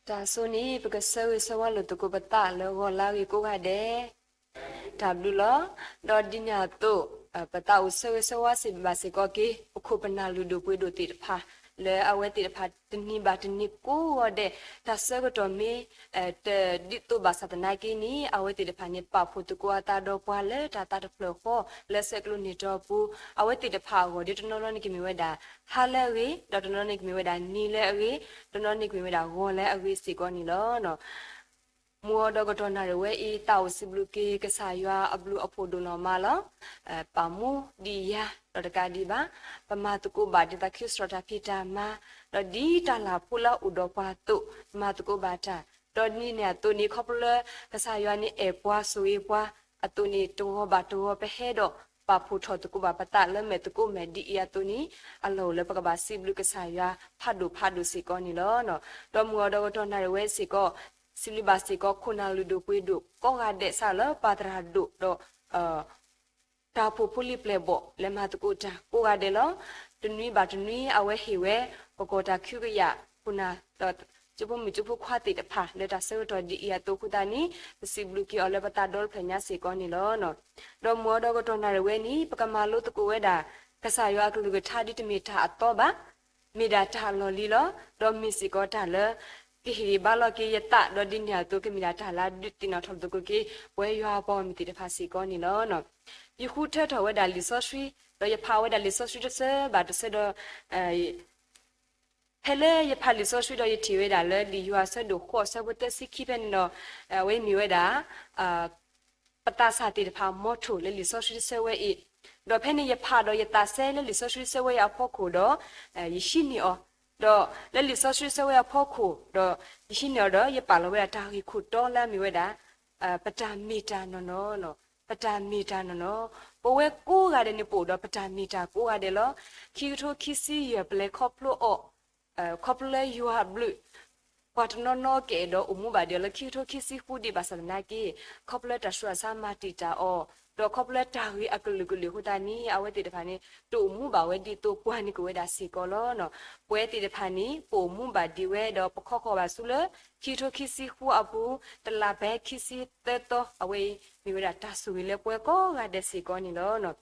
တၢ်ဆိန့ၣ် ပကဆၢဂ့ၤဆၢဝါလိာ်သကိးပသးလၢဂီၤလၢအဂ့ၤကိးဂၤဒဲး, တၢ်ဘျုးလီၤ. ဒီးဒ်န့ၣ်အသိး ပသးအိၣ်ဆၢဂ့ၤဆၢဝါစ့ၢ်ဘၣ်စ့ၢ်ကီးက့ၤ ပခိၣ်ပနၢ်လုၢ်ဒိၣ်ပှ့ၤဒိၣ်သ့ၣ်တဖၣ် လၢအဝဲသ့ၣ်တဖၣ်တနံၤဘၣ်တနံၤကိးဂီၤဒဲး တၢ်ဆၢကတီၢ်မ့ၢ် တဒ်သိးဘၣ်ဆၣ်သနာ်က့န့ၣ် အဝဲသ့ၣ်တဖၣ်န့ၣ် ပာ်ဖှိၣ်သကိးအသးဒီးပှၤလၢတၢ်သးတဖျၢၣ်ဃီ လၢဆဲးကျိးန့ၢ်တီအပူၤ, အဝဲသ့ၣ်တဖၣ်အဂီၢ်ဒီး တနီၤနီၤန့ၣ်ကမ့ၢ်ဝဲဒၣ် ဟါလၢအဂ့ၤ, ဒီးတနီၤန့ၣ်ကမ့ၢ်ဝဲဒၣ်နံၤလၢအဂ့ၤ, တနီၤန့ၣ်ကမ့ၢ်ဝဲဒၣ်ဂီၤလၢအဂ့ၤစ့ၢ်ကီးန့ၣ်လီၤ. မုၢ်အီၤဒီးကတီၢ်နၣ်ရံၣ်ဝဲအံၤ သးအိၣ်စံးဘျုးက့ၤကစၢ်ယွၤအဘျုးအဖှိၣ်ဒိၣ်နီၢ်မးလီၤ. ပာ်မူဒံးယၤ ဒီးတကးဒံးဘၣ်, ပမၤသကိးဘၣ်ဒ်သိးခံစရီတၢ်ဖံးတၢ်မၤ, ဒီးဒ်တၢ်လၢ်ဖိလၢအအိၣ်ဒီးပှၤအသိး ပမၤသကိးဘၣ်တၢ်, ဒီးဒ်န့ၣ်အသိးန့ၣ် ခီဖျိလၢကစၢ်ယွၤန့ၣ်အဲၣ်ပှၤဆိၣ်ဂ့ၤပှၤ အသိးန့ၣ် တဂီၤဘၣ်တဂီၤပဟဲဒီး ပာ်ဖှိၣ်ထီၣ်သကိးဘၣ်ပသးလၢမဲာ်သကိးမဲာ်ဒ်အံၤအသိးန့ၣ် အလီၢ်အိၣ်လၢပကဘၣ်စံးဘျုးကစၢ်ယွၤဖးဒိၣ်ဖးဒိၣ်စ့ၢ်ကီးန့ၣ်လီၤ. ဒီးမုၢ်အီၤဒီးကတီၢ်နၣ်ရံၣ်ဝဲစ့ၢ်ကီး စံးဘျုးဘၣ်စ့ၢ်ကီး ခိၣ်နၢ်လုၢ်ဒိၣ်ပှ့ၤဒိၣ်ကိးဂၤဒဲးစးလၢပှၤသရၣ်ဒိၣ်ဒီး တၢ်အိၣ်ဖှိၣ်ဖိလံၤပျဲၢ်ဘီၣ်လၢမၤသကိးတၢ်ကိးဂၤဒဲးလီၤ. တနွံဘၣ်တနွံအဝဲဟ့ၣ်ဝဲ ကကီၢ်တၢ်ခုကယာ်ခိၣ်နၢ်ဒီး ကၠိဖိမုၣ်ကၠိဖိခွါသ့ၣ်တဖၣ် လၢတၢ်ဆၢကတီၢ်ဒ်အံၤအသိးအဃိသတးန့ၣ် ပစံးဘျုးက့ၤအီၤလၢပသးဒီတဖျၢၣ်ညါစ့ၢ်ကီးန့ၣ်လီၤ. ဒီးမုၢ်အီၤဒီးကတီၢ်နၣ်ရံၣ်ဝဲန့ၣ် ပကမၤလိသကိးဝဲဒၣ် ကစၢ်ယွၤအကလုၢ်ကထါဒ်တမ့ၢ်တၢ်အသီဘၣ် မ့ၢ်ဒၣ်တၢ်အလီၢ်လံၤလီၤ. ဒီးမ့ၢ်စ့ၢ်ကီးတၢ်လၢ ကဟ့ၣ်ဂံၢ်ဘါလီၤက့ၤယသး ဒီးဒ်န့ၣ်အသိးကမ့ၢ်ဒၣ်တၢ်လၢဒုးသ့ၣ်နီၣ်ထီၣ်သကိးက့ၤ ပဝဲယွၤအပှၤဂီၢ်မုၢ်သ့ၣ်တဖၣ်စ့ၢ်ကီးန့ၣ်လီၤ. ယဃုထၢထီၣ်ဝဲဒၣ်လံာ်စီဆှံ ဒီးယဖးဝဲဒၣ်လံာ်စီဆှံတဆၢဘၣ်တဆၢဒီး ဖဲလၢယဖးလံာ်စီဆှံဒီးယထံၣ်ဝဲဒၣ်လၢလံာ်ယိၤဟၣ်အဆၢဒိၣ်ဃိးအဆၢဖိသၢဆံခံဖဲန့ၣ်ဒီး အဝဲမ့ၢ်ဝဲဒၣ် ပသးစၢ်သ့ၣ်တဖၣ်မီထိၣ်လၢလံာ်စီဆှံတဆၢဝဲအံၤ, ဒီးဖဲန့ၣ်ယဖးဒီးယသးစဲလၢလံာ်စီဆှံတဆၢဝဲအံၤအဖီခိၣ်ဒီး ယဟံးန့ၢ်အီၤ, ဒီးလၢလံာ်စီဆှံတဆၢဝဲအံၤအဖီခိၣ်ဒီး ယဟံးန့ၢ်အီၤဒီး ယပာ်လီၤဝဲဒၣ်တၢ်ဂ့ၢ်ခိၣ်တီလၢအမ့ၢ်ဝဲဒၣ် ပတၢ်မ့ၢ်တၢ်နီၢ်နီၢ်, ပတၢ်မ့ၢ်တၢ်နီၢ်နီၢ်, ပဝဲကိးဂၤဒဲးန့ၣ် ပအိၣ်ဒီးပတၢ်မ့ၢ်တၢ်ကိးဂၤဒဲးလီၤ. ခံကထိခံဆံယဲၢ် ပလဲၤခီဖျိအီၤ ခီဖျိလၢယွၤအဘျုး ပှၤတနီၤနီၤကအဲၣ်ဒိးအိၣ်မူဘၣ်ဒံးအီၤလၢခံကထိခံဆံဃုဒံးဘၣ်ဆၣ်သနာ်က့ ခီဖျိလၢတၢ်ဆူးတၢ်ဆါမၤတံာ်တာ်အီၤ, ဒီးခီဖျိလၢတၢ်ဂ့ၢ်အကလုာ်ကလုာ်အဃိသတးန့ၣ် အဝဲသ့ၣ်တဖၣ်န့ၣ် တအိၣ်မူဘၣ်ဝဲဒ်သိးပှၤန့ၣ်ကအိၣ်ဝဲဒၣ်စ့ၢ်ကီးလီၤ. ပဝဲသ့ၣ်တဖၣ်န့ၣ် ပအိၣ်မူဘၣ်ဒံးဝဲဒီး ပခီဃီၤဘၣ်ဆူလၢ ခံကထိခံဆံဃုအပူၤ တလးဖဲခံဆံသၢသီ အဝဲအံၤ မ့ၢ်ဝဲဒၣ်တၢ်ဆိၣ်ဂ့ၤလၢပဝဲကိးဂၤဒဲးစ့ၢ်ကီးန့ၣ်လီၤ.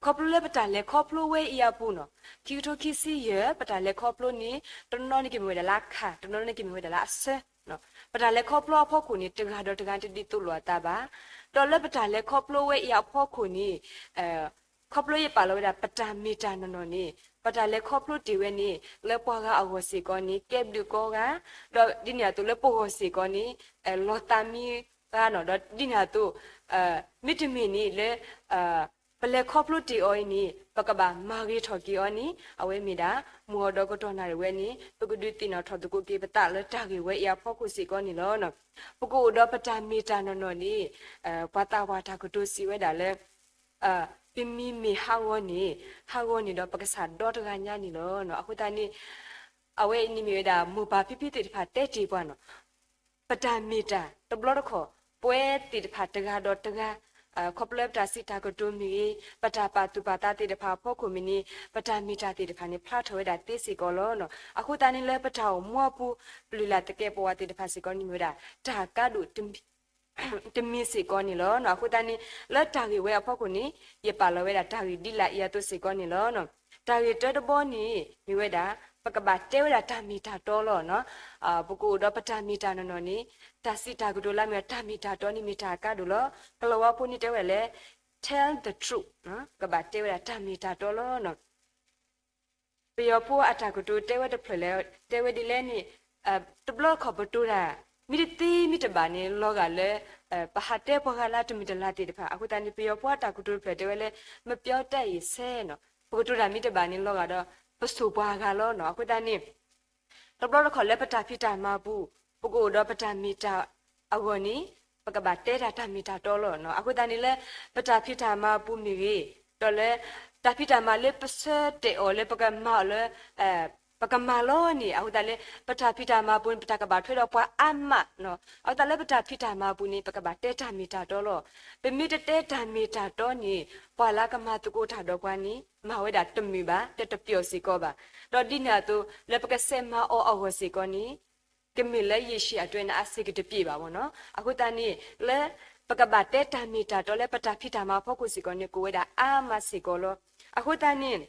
ခီဖျိလၢပတၢ်လဲၤခီဖျိဝဲအံၤအပူၤန့ၣ် ခံကထိခံဆံယဲၢ် ပတၢ်လဲၤခီဖျိန့ၣ် တနီၤန့ၣ်ကမ့ၢ်ဝဲဒၣ်လၢအခါ တနီၤန့ၣ်ကမ့ၢ်ဝဲဒၣ်လၢအဆၢ, ပတၢ်လဲၤခီဖျိအဖီခိၣ်န့ၣ် တဂၤဒီးတဂၤတဒ်သိးလိာ်အသးဘၣ်. ဒီးလၢပတၢ်လဲၤခီဖျိဝဲအံၤအဖီခိၣ်န့ၣ် ခီဖျိယပာ်လီၤဝဲဒၣ်ပတၢ်မ့ၢ်တၢ်နီၢ်နီၢ်န့ၣ် ပတၢ်လဲၤခီဖျိတ့ၢ်ဝဲန့ၣ် လၢပှၤဂၤအဂီၢ်စ့ၢ်ကီးန့ၣ် ကဲဘျုးကိးဂၤ, ဒီးဒ်န့ၣ်အသိးလၢပဂီၢ်စ့ၢ်ကီးန့ၣ် လီၤသးမံဂၤနီၣ်, ဒီးဒ်န့ၣ်အသိး မ့တမ့ၢ်န့ၣ်လၢ ပလဲၤခီဖျိတ့ၢ်အီၤအံၤန့ၣ် ပကဘၣ်မၤဂ့ၤထီၣ်က့ၤအီၤန့ၣ် အဝဲမ့ၢ်ဒၣ် မုၢ်အီၤဒီးကတီၢ်နၣ်ရံၣ်ဝဲန့ၣ် ပကဒုးသ့ၣ်နီၣ်ထီၣ်သကိးက့ၤပသးလၢတၢ်ဂ့ၢ်ဝဲအံၤအဖီခိၣ်စ့ၢ်ကီးန့ၣ်လီၤ. ပကအိၣ်ဒီးပတၢ်မ့ၢ်တၢ်နီၢ်နီၢ်န့ၣ် ပှၤသးပှၢ်တၢ်ကတိၤစံးဝဲဒၣ်လၢ ပမံၤမ့ၢ်ဟးဂီၤန့ၣ် ဟးဂီၤန့ၣ်ဒီးပကစၢ်ဒီတဂၤညါန့ၣ်လီၤ. အဃိသတးန့ၣ် အဝဲအံၤန့ၣ်မ့ၢ်ဝဲဒၣ် မိၢ်ပၢ်ဖံဖုသ့ၣ်တဖၣ်တဲတ့ၢ်ပှၤနီၣ် ပတၢ်မ့ၢ်တၢ် တဘျီတခီၣ် ပဝဲသ့ၣ်တဖၣ်တဂၤဒီးတဂၤ ခီဖျိလၢပတၢ်စံးတၢ်ကတိၤမ့ၢ်ဂ့ၤ ပတၢ်ပာ်သူၣ်ပာ်သးသ့ၣ်တဖၣ်အဖီခိၣ်မ့ၢ်န့ၣ် ပတၢ်မ့ၢ်တၢ်သ့ၣ်တဖၣ်န့ၣ် ဖျါထီၣ်ဝဲဒၣ်သ့စ့ၢ်ကီးလီၤ. အဃိသတးန့ၣ်လၢပတၢ်အိၣ်မူအပူၤ ပလုၢ်လၢ်သကဲးပဝးသ့ၣ်တဖၣ်စ့ၢ်ကီးန့ၣ်မ့ၢ်ဝဲဒၣ် တၢ်ကါဒိၣ် တမံၤစ့ၢ်ကီးန့ၣ်လီၤ. အဃိသတးန့ၣ် လၢတၢ်ဂ့ၢ်ဝဲအဖီခိၣ်န့ၣ် ယပာ်လီၤဝဲဒၣ်တၢ်ဂ့ၢ်ဒ်လာ်အံၤအသိးစ့ၢ်ကီးန့ၣ်လီၤ. တၢ်ဂ့ၢ်တၢတဘီန့ၣ် မ့ၢ်ဝဲဒၣ် ပကဘၣ်တဲဝဲဒၣ်တၢ်မ့ၢ်တၢ်တီလီၤ. ပကအိၣ်ဒီးပတၢ်မ့ၢ်တၢ်နီၢ်နီၢ်န့ၣ် တၢ်စံးတၢ်ကတိၤလၢမ့ၢ်တၢ်မ့ၢ်တၢ်တီန့ၣ်မ့ၢ်တၢ်အကါဒိၣ်လီၤ. ကလီၤဝါဖိန့ၣ်တဲဝဲဒၣ်လၢ tell the truth ကဘၣ်တဲဝဲဒၣ်တၢ်မ့ၢ်တၢ်တီလီၤ. ပယီၤဖိအတၢ်ကတိၤတဲဝဲတဖျၢၣ်လၢ တဲဝဲဒ်လဲၣ်န့ၣ် တဘျီတခီၣ်ပတိၤတၢ် မ့ၢ်တသ့မ့ၢ်တဘၣ်န့ၣ် လီၤဂာ်လၢ ပဟးတဲပှၤဂၤလၢတမုာ်တလၤသ့ၣ်တဖၣ် အဃိသတးန့ၣ် ပယီၤဖိအတၢ်ကတိၤတဖျၢၣ်တဲဝဲလၢ မပြောတတ်ရင်ဆဲ နီၣ် ပကတိၤတၢ်မ့ၢ်တဘၣ်န့ၣ် လီၤဂာ်ဒီး ပစိာ်ပှၤဂၤလီၤနီၣ်. အဃိသတးန့ၣ် တဘျီတခီၣ်လၢပတၢ်ဖံးတၢ်မၤအပူၤ ပကအိၣ်ဒီးပတၢ်မ့ၢ်တၢ်အဂီၢ်န့ၣ် ပကဘၣ်တဲတၢ်တၢ်မ့ၢ်တၢ်တီလီၤ. အဃိသတးန့ၣ်လၢ ပတၢ်ဖံးတၢ်မၤအပူၤမ့ၢ်ဂ့ၤ ဒီးလၢ တၢ်ဖံးတၢ်မၤလၢပဆၢတဲာ်အီၤလၢပကမၤအီၤလၢ ပကမၤလီၤန့ၣ် အဃိသတးလၢ ပတၢ်ဖံးတၢ်မၤအပူၤန့ၣ် ပတၢ်ကဘၣ်ထွဲဒီးပှၤအါမး အဃိသတးလၢပတၢ်ဖံးတၢ်မၤအပူၤန့ၣ် ပကဘၣ်တဲတၢ်မ့ၢ်တၢ်တီလီၤ. ပမ့ၢ်တတဲတၢ်မ့ၢ်တၢ်တီန့ၣ် ပှၤလၢကမၤသကိးတၢ်ဒီးပှၤန့ၣ် မၤဝဲဒၣ်တမုာ်ဘၣ် တတပျီၣ်စ့ၢ်ကီးဘၣ်. ဒီးဒ်န့ၣ်အသိး လၢပကဆဲးမၤအီၤအဂီၢ်စ့ၢ်ကီးန့ၣ် ကမ့ၢ်လၢရေရှည်အတွဲန့ၣ် အဆင်ကတပြေးဘၣ်မ့ၢ်နီၤ. အဃိသတးန့ၣ် လၢပကဘၣ်တဲတၢ်မ့ၢ်တၢ်တီလၢပတၢ်ဖံးတၢ်မၤအဖီခိၣ်စ့ၢ်ကီးန့ၣ် ကအိၣ်ဝဲဒၣ်အါမးစ့ၢ်ကီးလီၤ. အဃိသတးန့ၣ်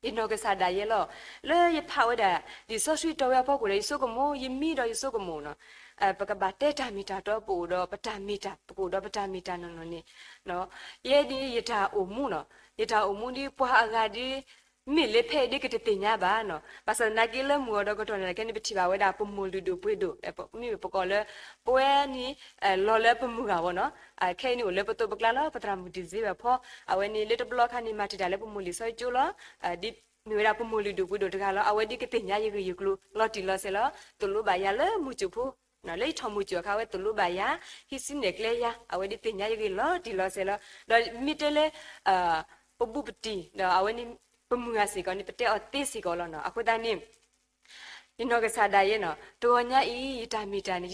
ယနီၢ်ကစၢ်ဒၣ်ယဲလီၤ. လၢယဖးဝဲဒၣ် လံာ်စီဆှံတီဝဲအဖီခိၣ်ဒီး ယဆိကမိၣ် ယမံဒီးယဆိကမိၣ်နီၤ, ပကဘၣ်တဲတၢ်မ့ၢ်တၢ်တီ ပအိၣ်ဒီးပတၢ်မ့ၢ်တၢ်, ပကအိၣ်ဒီးပတၢ်မ့ၢ်တၢ်နီၢ်နီၢ်န့ၣ်, ယဲဒ်ယတၢ်အိၣ်မူနီၤ, ယတၢ်အိၣ်မူဒ်ပှၤအဂၤဒ် မ့ၢ်လၢဖဲအံၤဒ်ကတသ့ၣ်ညါဘၣ်နီၤ. ဘၣ်ဆၣ်သနာ်က့လၢမုၢ်ဂီၤဒီးကတီၢ်န့ၣ် ခဲန့ၣ် ပထံၣ်ဘၣ်ဝဲဒၣ်ပမိၢ်လုၢ်ဒိၣ်ပှ့ၤဒိၣ်, မ့မ့ၢ်ပကိးလၢ ပဝဲန့ၣ် လီၤလၢပမုၢ်ဂၤဘၣ်နီၤ. ခဲအံၤန့ၣ်အိၣ်လၢပသိးပကျါလီၤ, ပသရၣ်မုၣ်ဒံၣ်စ့ဘၢၣ်ဖီ, အဝဲန့ၣ်လၢတဘျီခါန့ၣ် မၤတ့ၢ်တၢ်လၢပမိၢ်လံာ်စီဆှံကၠိလီၤ. ဒ်မ့ၢ်ဝဲဒၣ်ပမိၢ်လုၢ်ဒိၣ်ပှ့ၤဒိၣ်တဂၤလီၤ. အဝဲဒ်ကသ့ၣ်ညါယဂ့ၢ်ယကျိၤလီၤတံၢ်လီၤဆဲးလီၤ. သိၣ်လိဘၣ်ယၤလၢမုၢ်စူၣ်ဖိ, လၢယထီၣ်မုၢ်စူၣ်အခါ အဝဲသိၣ်လိဘၣ်ယၤ, ဟံးစုနဲၣ်ကျဲယၤ, အဝဲဒ်သ့ၣ်ညါယဂ့ၢ်လီၤတံၢ်လီၤဆဲးလီၤ. ဒီးမ့ၢ်တဲလၢ ပဘူးပတံၢ် ဒီးအဝဲန့ၣ် ပမုၢ်ဂၤစ့ၢ်ကီးန့ၣ် ပတဲအီၤသ့စ့ၢ်ကီးလီၤနီၤ. အဃိသတးန့ၣ် ယနီၢ်ကစၢ်ဒၣ်ယဲနီၤ, တဂီၤညါအံၤ ယတၢ်မ့ၢ်တၢ်န့ၣ်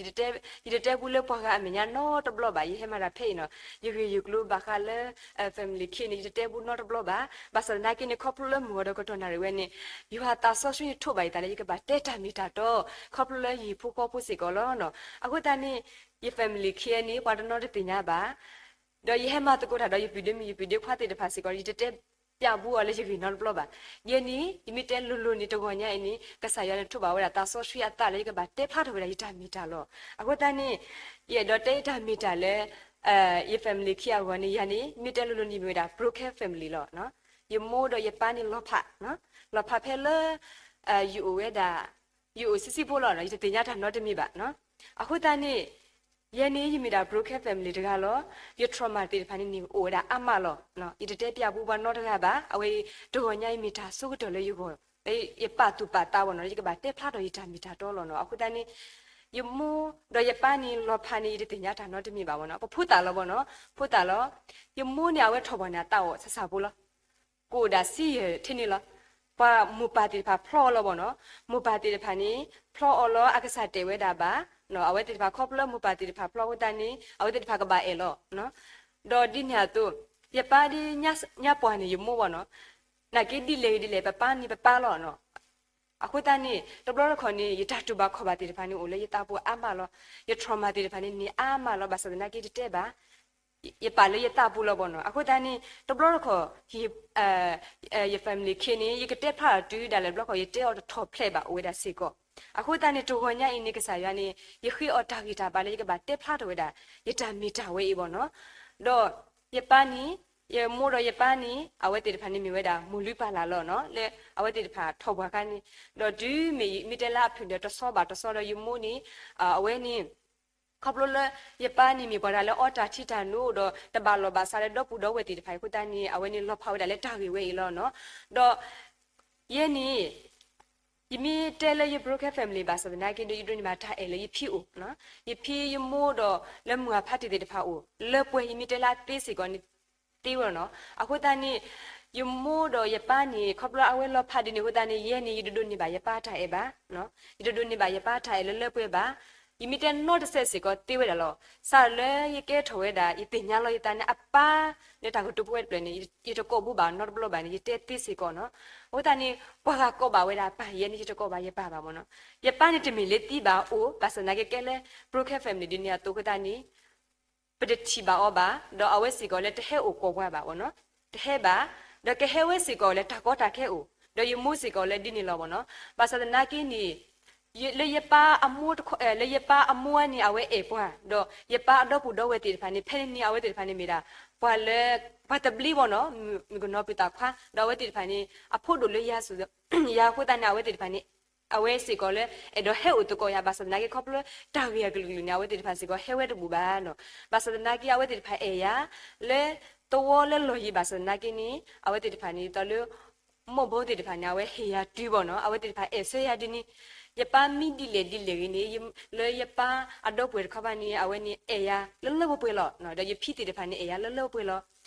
ယတတဲဘူးလၢပှၤဂၤအမဲာ်ညါနီတဘျီဘၣ်. ယဟဲမၤတၢ်ဖဲအံၤနီၤ, ယဂ့ၢ်ယကျိၤဘၣ်ဃးလၢ family ခံန့ၣ် ယတတဲဘူးနီတဘျီဘၣ်. ဘၣ်ဆၣ်သနာ်က့န့ၣ် ခီဖျိလၢမုၢ်ဂီၤဒီးကတီၢ်နၣ်ရံၣ်ဝဲန့ၣ် ယွၤသးစီဆှံန့ၣ်ထိးဘၣ်ယသးလၢယကဘၣ်တဲတၢ်မ့ၢ်တၢ်တီ ခီဖျိလၢယဟံၣ်ဖိဃီဖိစ့ၢ်ကီးလီၤနီၤ. အဃိသတးန့ၣ် ယ family ခံန့ၣ် ပှၤတနီၤတသ့ၣ်ညါဘၣ်. ဒီးယဟဲမၤသကိးတၢ်ဒီးယပုၢ်ဒ့မုၣ် ယပုၢ်ဒ့ခွါသ့ၣ်တဖၣ်စ့ၢ်ကီး ယတတဲပျးဘူးအီၤလၢယဂ့ၢ်နီတဘျီဘၣ်. ယဲန့ၣ် ယမ့ၢ်တဲလိၤလိၤန့ၣ် တဂီၤညါအံၤန့ၣ် ကစၢ်ယွၤန့ၣ်ထိးဘၣ်ဝဲဒၣ်သးစီဆှံအသးလၢယကဘၣ်တဲဖျါထီၣ်ဝဲဒၣ်ယတၢ်မ့ၢ်တၢ်လီၤ. အဃိသတးန့ၣ် ယအဲၣ်ဒိးတဲယတၢ်မ့ၢ်တၢ်လၢ ယ family ခံအဂီၢ်န့ၣ် ယၤန့ၣ် မ့ၢ်တဲလိၤလိၤန့ၣ် မ့ၢ်ဝဲဒၣ် broken family လီၤ. ယမိၢ်ဒီးယပၢ်န့ၣ်လီၤဖး, လီၤဖးဖဲလၢ ယအိၣ်ဝဲဒၣ် ယအိၣ်ဆံးဆံးဖိလီၤ, ယတသ့ၣ်ညါတၢ်နီတမံၤဘၣ်. အဃိသတးန့ၣ် ယဲန့ၣ် ယမ့ၢ်ဒၣ် broken family တဂၤလီၤ. ယ trauma သ့ၣ်တဖၣ်န့ၣ်န့ၣ် အိၣ်ဝဲဒၣ်အါမးလီၤ. ယတတဲပျးဘူးပှၤနီတဂၤဘၣ်. အဝဲအံၤ တဂီၤညါအံၤမ့ၢ်တၢ်အဆိကတၢၢ်လၢယဂီၢ်, ယပာ်သူၣ်ပာ်သးဘၣ်နီၤ, ယကဘၣ်တဲဖျါထီၣ်ယတၢ်မ့ၢ်တၢ်တီလီၤနီၤ. အဃိသတးန့ၣ် ယမိၢ်ဒီးယပၢ်န့ၣ်လီၤဖးန့ၣ် ယတသ့ၣ်ညါတၢ်နီတမံၤဘၣ်ဘၣ်နီၤ. ပဖိသၣ်လီၤဘၣ်နီၤ, ဖိသၣ်လီၤ. ယမိၢ်န့ၣ် အဝဲထီၣ်ပှၢ်န့ၣ် အသးအိၣ်ဆးဆးဖိလီၤ. ကအိၣ်ဒၣ်ဆံယဲၢ်ထံန့ၣ်လီၤ. ပှၤမိၢ်ပၢ်သ့ၣ်တဖၣ်ဖျီအီၤလီၤဘၣ်နီၤ. မိၢ်ပၢ်သ့ၣ်တဖၣ်န့ၣ် ဖျီအီၤလီၤ အကစၢ်တဲာ်ဝဲဒၣ်ဘၣ်. အဝဲသ့ၣ်တဖၣ်ခီဖျိလၢမိၢ်ပၢ်သ့ၣ်တဖၣ်ဖျီအဃိသတးန့ၣ် အဝဲသ့ၣ်တဖၣ်ကဘၣ်အဲၣ်လီၤ. ဒီးဒ်န့ၣ်အသိး ယပၢ်ဒ်ညါပှၢ်န့ၣ် ယမိၢ်ဘၣ်နီၤ, နာ်က့ဒ်လဲၣ်ဂ့ၤဒ်လဲၣ် ပပၢ်န့ၣ်ပပၢ်လီၤနီၤ. အဃိသတးန့ၣ် တဘျီတခီၣ်န့ၣ် ယတၢ်တူၢ်ဘၣ်ခီၣ်ဘၣ်သ့ၣ်တဖၣ်န့ၣ် အိၣ်လၢယသးပူၤအါမးလီၤ. ယ trauma သ့ၣ်တဖၣ်န့ၣ် န့ၢ်အါမးလီၤ. ဘၣ်ဆၣ်သနာ်က့တတဲဘၣ် ယပာ်လၢယသးပူၤလီၤဘၣ်နီၤ. အဃိသတးန့ၣ် တဘျီတခီၣ် ယ family ခံန့ၣ် ယကတဲဖျါထီၣ်တုၤဒၣ်လဲာ်တဘျီတခီၣ် ယတဲအီၤတထီၣ်ဖျဲးဘၣ်အိၣ်ဝဲဒၣ်စ့ၢ်ကီး. အဃိသတးန့ၣ် တဂီၤညါအံၤန့ၣ် ကစၢ်ယွၤန့ၣ် ယဃ့အီၤတၢ်ဂံၢ်တၢ်ဘါလၢယကဘၣ်တဲဖျါထီၣ်ဝဲဒၣ် ယတၢ်မ့ၢ်တၢ်ဝဲအံၤဘၣ်နီၤ. ဒီးယပၢ်န့ၣ် ယမိၢ်ဒီးယပၢ်န့ၣ် အဝဲသ့ၣ်တဖၣ်န့ၣ်မ့ၢ်ဝဲဒၣ် မိၢ်လုၢ်ပၢ်လၢ်လီၤနီၤ, လၢအဝဲသ့ၣ်တဖၣ်ထီၣ်ပှၢ်ခါန့ၣ်, ဒီးတုၤမ့ၢ်မ့ၢ်တဲလၢအဖုၣ်ဒီးတဆီဘၣ်တဆီဒီးယမိၢ်န့ၣ် အဝဲန့ၣ် ခီဖျိလၢ ယပၢ်န့ၣ်မ့ၢ်ပှၤတဂၤလၢအီတၢ်ထံတၢ်နိဒီး တဘၣ်လီၢ်ဘၣ်စးလၢဒီပုၢ်ဒီဝဲၢ်သ့ၣ်တဖၣ်အံၤအဃိသတးန့ၣ် အဝဲန့ၣ်လီၤဖးဝဲဒၣ်လၢတၢ်ဂ့ၢ်ဝဲအံၤလီၤနီၤ. ဒီး ယဲန့ၣ် ယမ့ၢ်တဲလၢယ broken family ဘၣ်ဆၣ်သနာ်က့ဒီး ယဒိးန့ၢ်ဘၣ်တၢ်အဲၣ်လၢယဖံအိၣ်, ယဖံယမိၢ်ဒီးလၢမုၢ်အဖါတံၢ်သ့ၣ်တဖၣ်အိၣ် လၢပှဲၤ ယမ့ၢ်တဲလၢအသ့စ့ၢ်ကီးန့ၣ် သ့ဝဲလီၤနီၤ. အဃိသတးန့ၣ် ယမိၢ်ဒီးယပၢ်န့ၣ် ခီဖျိအဝဲလီၤဖးဒ်န့ၣ်အဃိသတးန့ၣ် ယဲန့ၣ် ယတဒိးန့ၢ်ဘၣ်ယပၢ်တၢ်အဲၣ်ဘၣ်, ယတဒိးန့ၢ်ဘၣ်ယပၢ်တၢ်အဲၣ်လၢလၢပှဲၤပှဲၤဘၣ်. ယမ့ၢ်တဲနီတစဲးစ့ၢ်ကီးသ့ဝဲဒၣ်လီၤ. စးလၢယကဲထီၣ်ဝဲဒၣ် ယသ့ၣ်ညါလီၤယသးန့ၣ် အပၢ်လၢတၢ်ကတိၤပဝဲတဖျၢၣ်န့ၣ် ယတကိးဘူးဘၣ်နီတဘျီဘၣ်န့ၣ် ယတဲသ့စ့ၢ်ကီးနီၤ. အဃိသတးန့ၣ် ပှၤဂၤကိးဘၣ်ဝဲဒၣ်ပၢ်, ယဲန့ၣ် ယတကိးဘၣ်ယပၢ်ဘၣ်မ့ၢ်နီၤ. ယပၢ်န့ၣ်တမ့ၢ်လၢသံဘၣ်အိၣ် ဘၣ်ဆၣ်သနာ်က့ကဲလၢ broken family ဒ်န့ၣ်အသိးအဃိသတးန့ၣ် ပတထံၣ်ဘၣ်အီၤဘၣ်, ဒီးအဝဲစ့ၢ်ကီးလၢတဟဲအိၣ်ကိးပှၤဘၣ်မ့ၢ်နီၤ, တဟဲဘၣ်, ဒီးကဟဲဝဲစ့ၢ်ကီးလၢတၢ်ကီတၢ်ခဲအိၣ်, ဒီးယမိၢ်စ့ၢ်ကီးလၢဒ်န့ၣ်လီၤမ့ၢ်နီၤ. ဘၣ်ဆၣ်သနာ်က့န့ၣ် လၢယပၢ်အမိၢ်တခီ, လၢယပၢ်အမိၢ်န့ၣ် အဝဲအဲၣ်ပှၤ, ဒီးယပၢ်အဒီပုၢ်ဒီဝဲၢ်သ့ၣ်တဖၣ်န့ၣ် ဖဲန့ၣ်န့ၣ် အဝဲသ့ၣ်တဖၣ်န့ၣ်မ့ၢ်ဒၣ် ပှၤလၢ ပှၤတဘျ့ဘၣ်နီၤ, မုၣ်ကနီၤပုၢ်သးခွါ, ဒီးအဝဲသ့ၣ်တဖၣ်န့ၣ် အဖိဒိၣ်လၢယၤ ယၤအဃိသတးန့ၣ် အဝဲသ့ၣ်တဖၣ်န့ၣ် အဝဲစ့ၢ်ကီးလၢ အဲၣ်ဒိးဟဲအိၣ်သကိးယၤ ဘၣ်ဆၣ်သနာ်က့ခီဖျိတၢ်ဂ့ၢ်အကလုာ်ကလုာ်န့ၣ် အဝဲသ့ၣ်တဖၣ်စ့ၢ်ကီးဟဲဝဲတဘူးဘၣ်နီၤ. ဘၣ်ဆၣ်သနာ်က့အဝဲသ့ၣ်တဖၣ်အဲၣ်ယၤ လၢသဝီလၢလီၢ်ယံၤ ဘၣ်ဆၣ်သနာ်က့န့ၣ် အဝဲသ့ၣ်တဖၣ်န့ၣ် ဒ်သိးလၢ မိၢ်ဘီသ့ၣ်တဖၣ်န့ၣ် အဝဲဟ့ၣ်ယၤတုၤဘၣ်နီၤ, အဝဲသ့ၣ်တဖၣ်အဲၣ်ဆၢယၤဒ်န့ၣ်, ယပၢ်မံဒ်လဲၣ်ဒ်လဲၣ်ဂ့ၤန့ၣ် လၢယပၢ်အဒီပုၢ်ဝဲၢ်တခီဘၣ်န့ၣ် အဝဲန့ၣ်အဲၣ်ယၤလၢလၢပှဲၤပှဲၤလီၤ. ဒီးယဖံသ့ၣ်တဖၣ်န့ၣ် အဲၣ်ယၤလၢလၢပှဲၤပှဲၤလီၤ.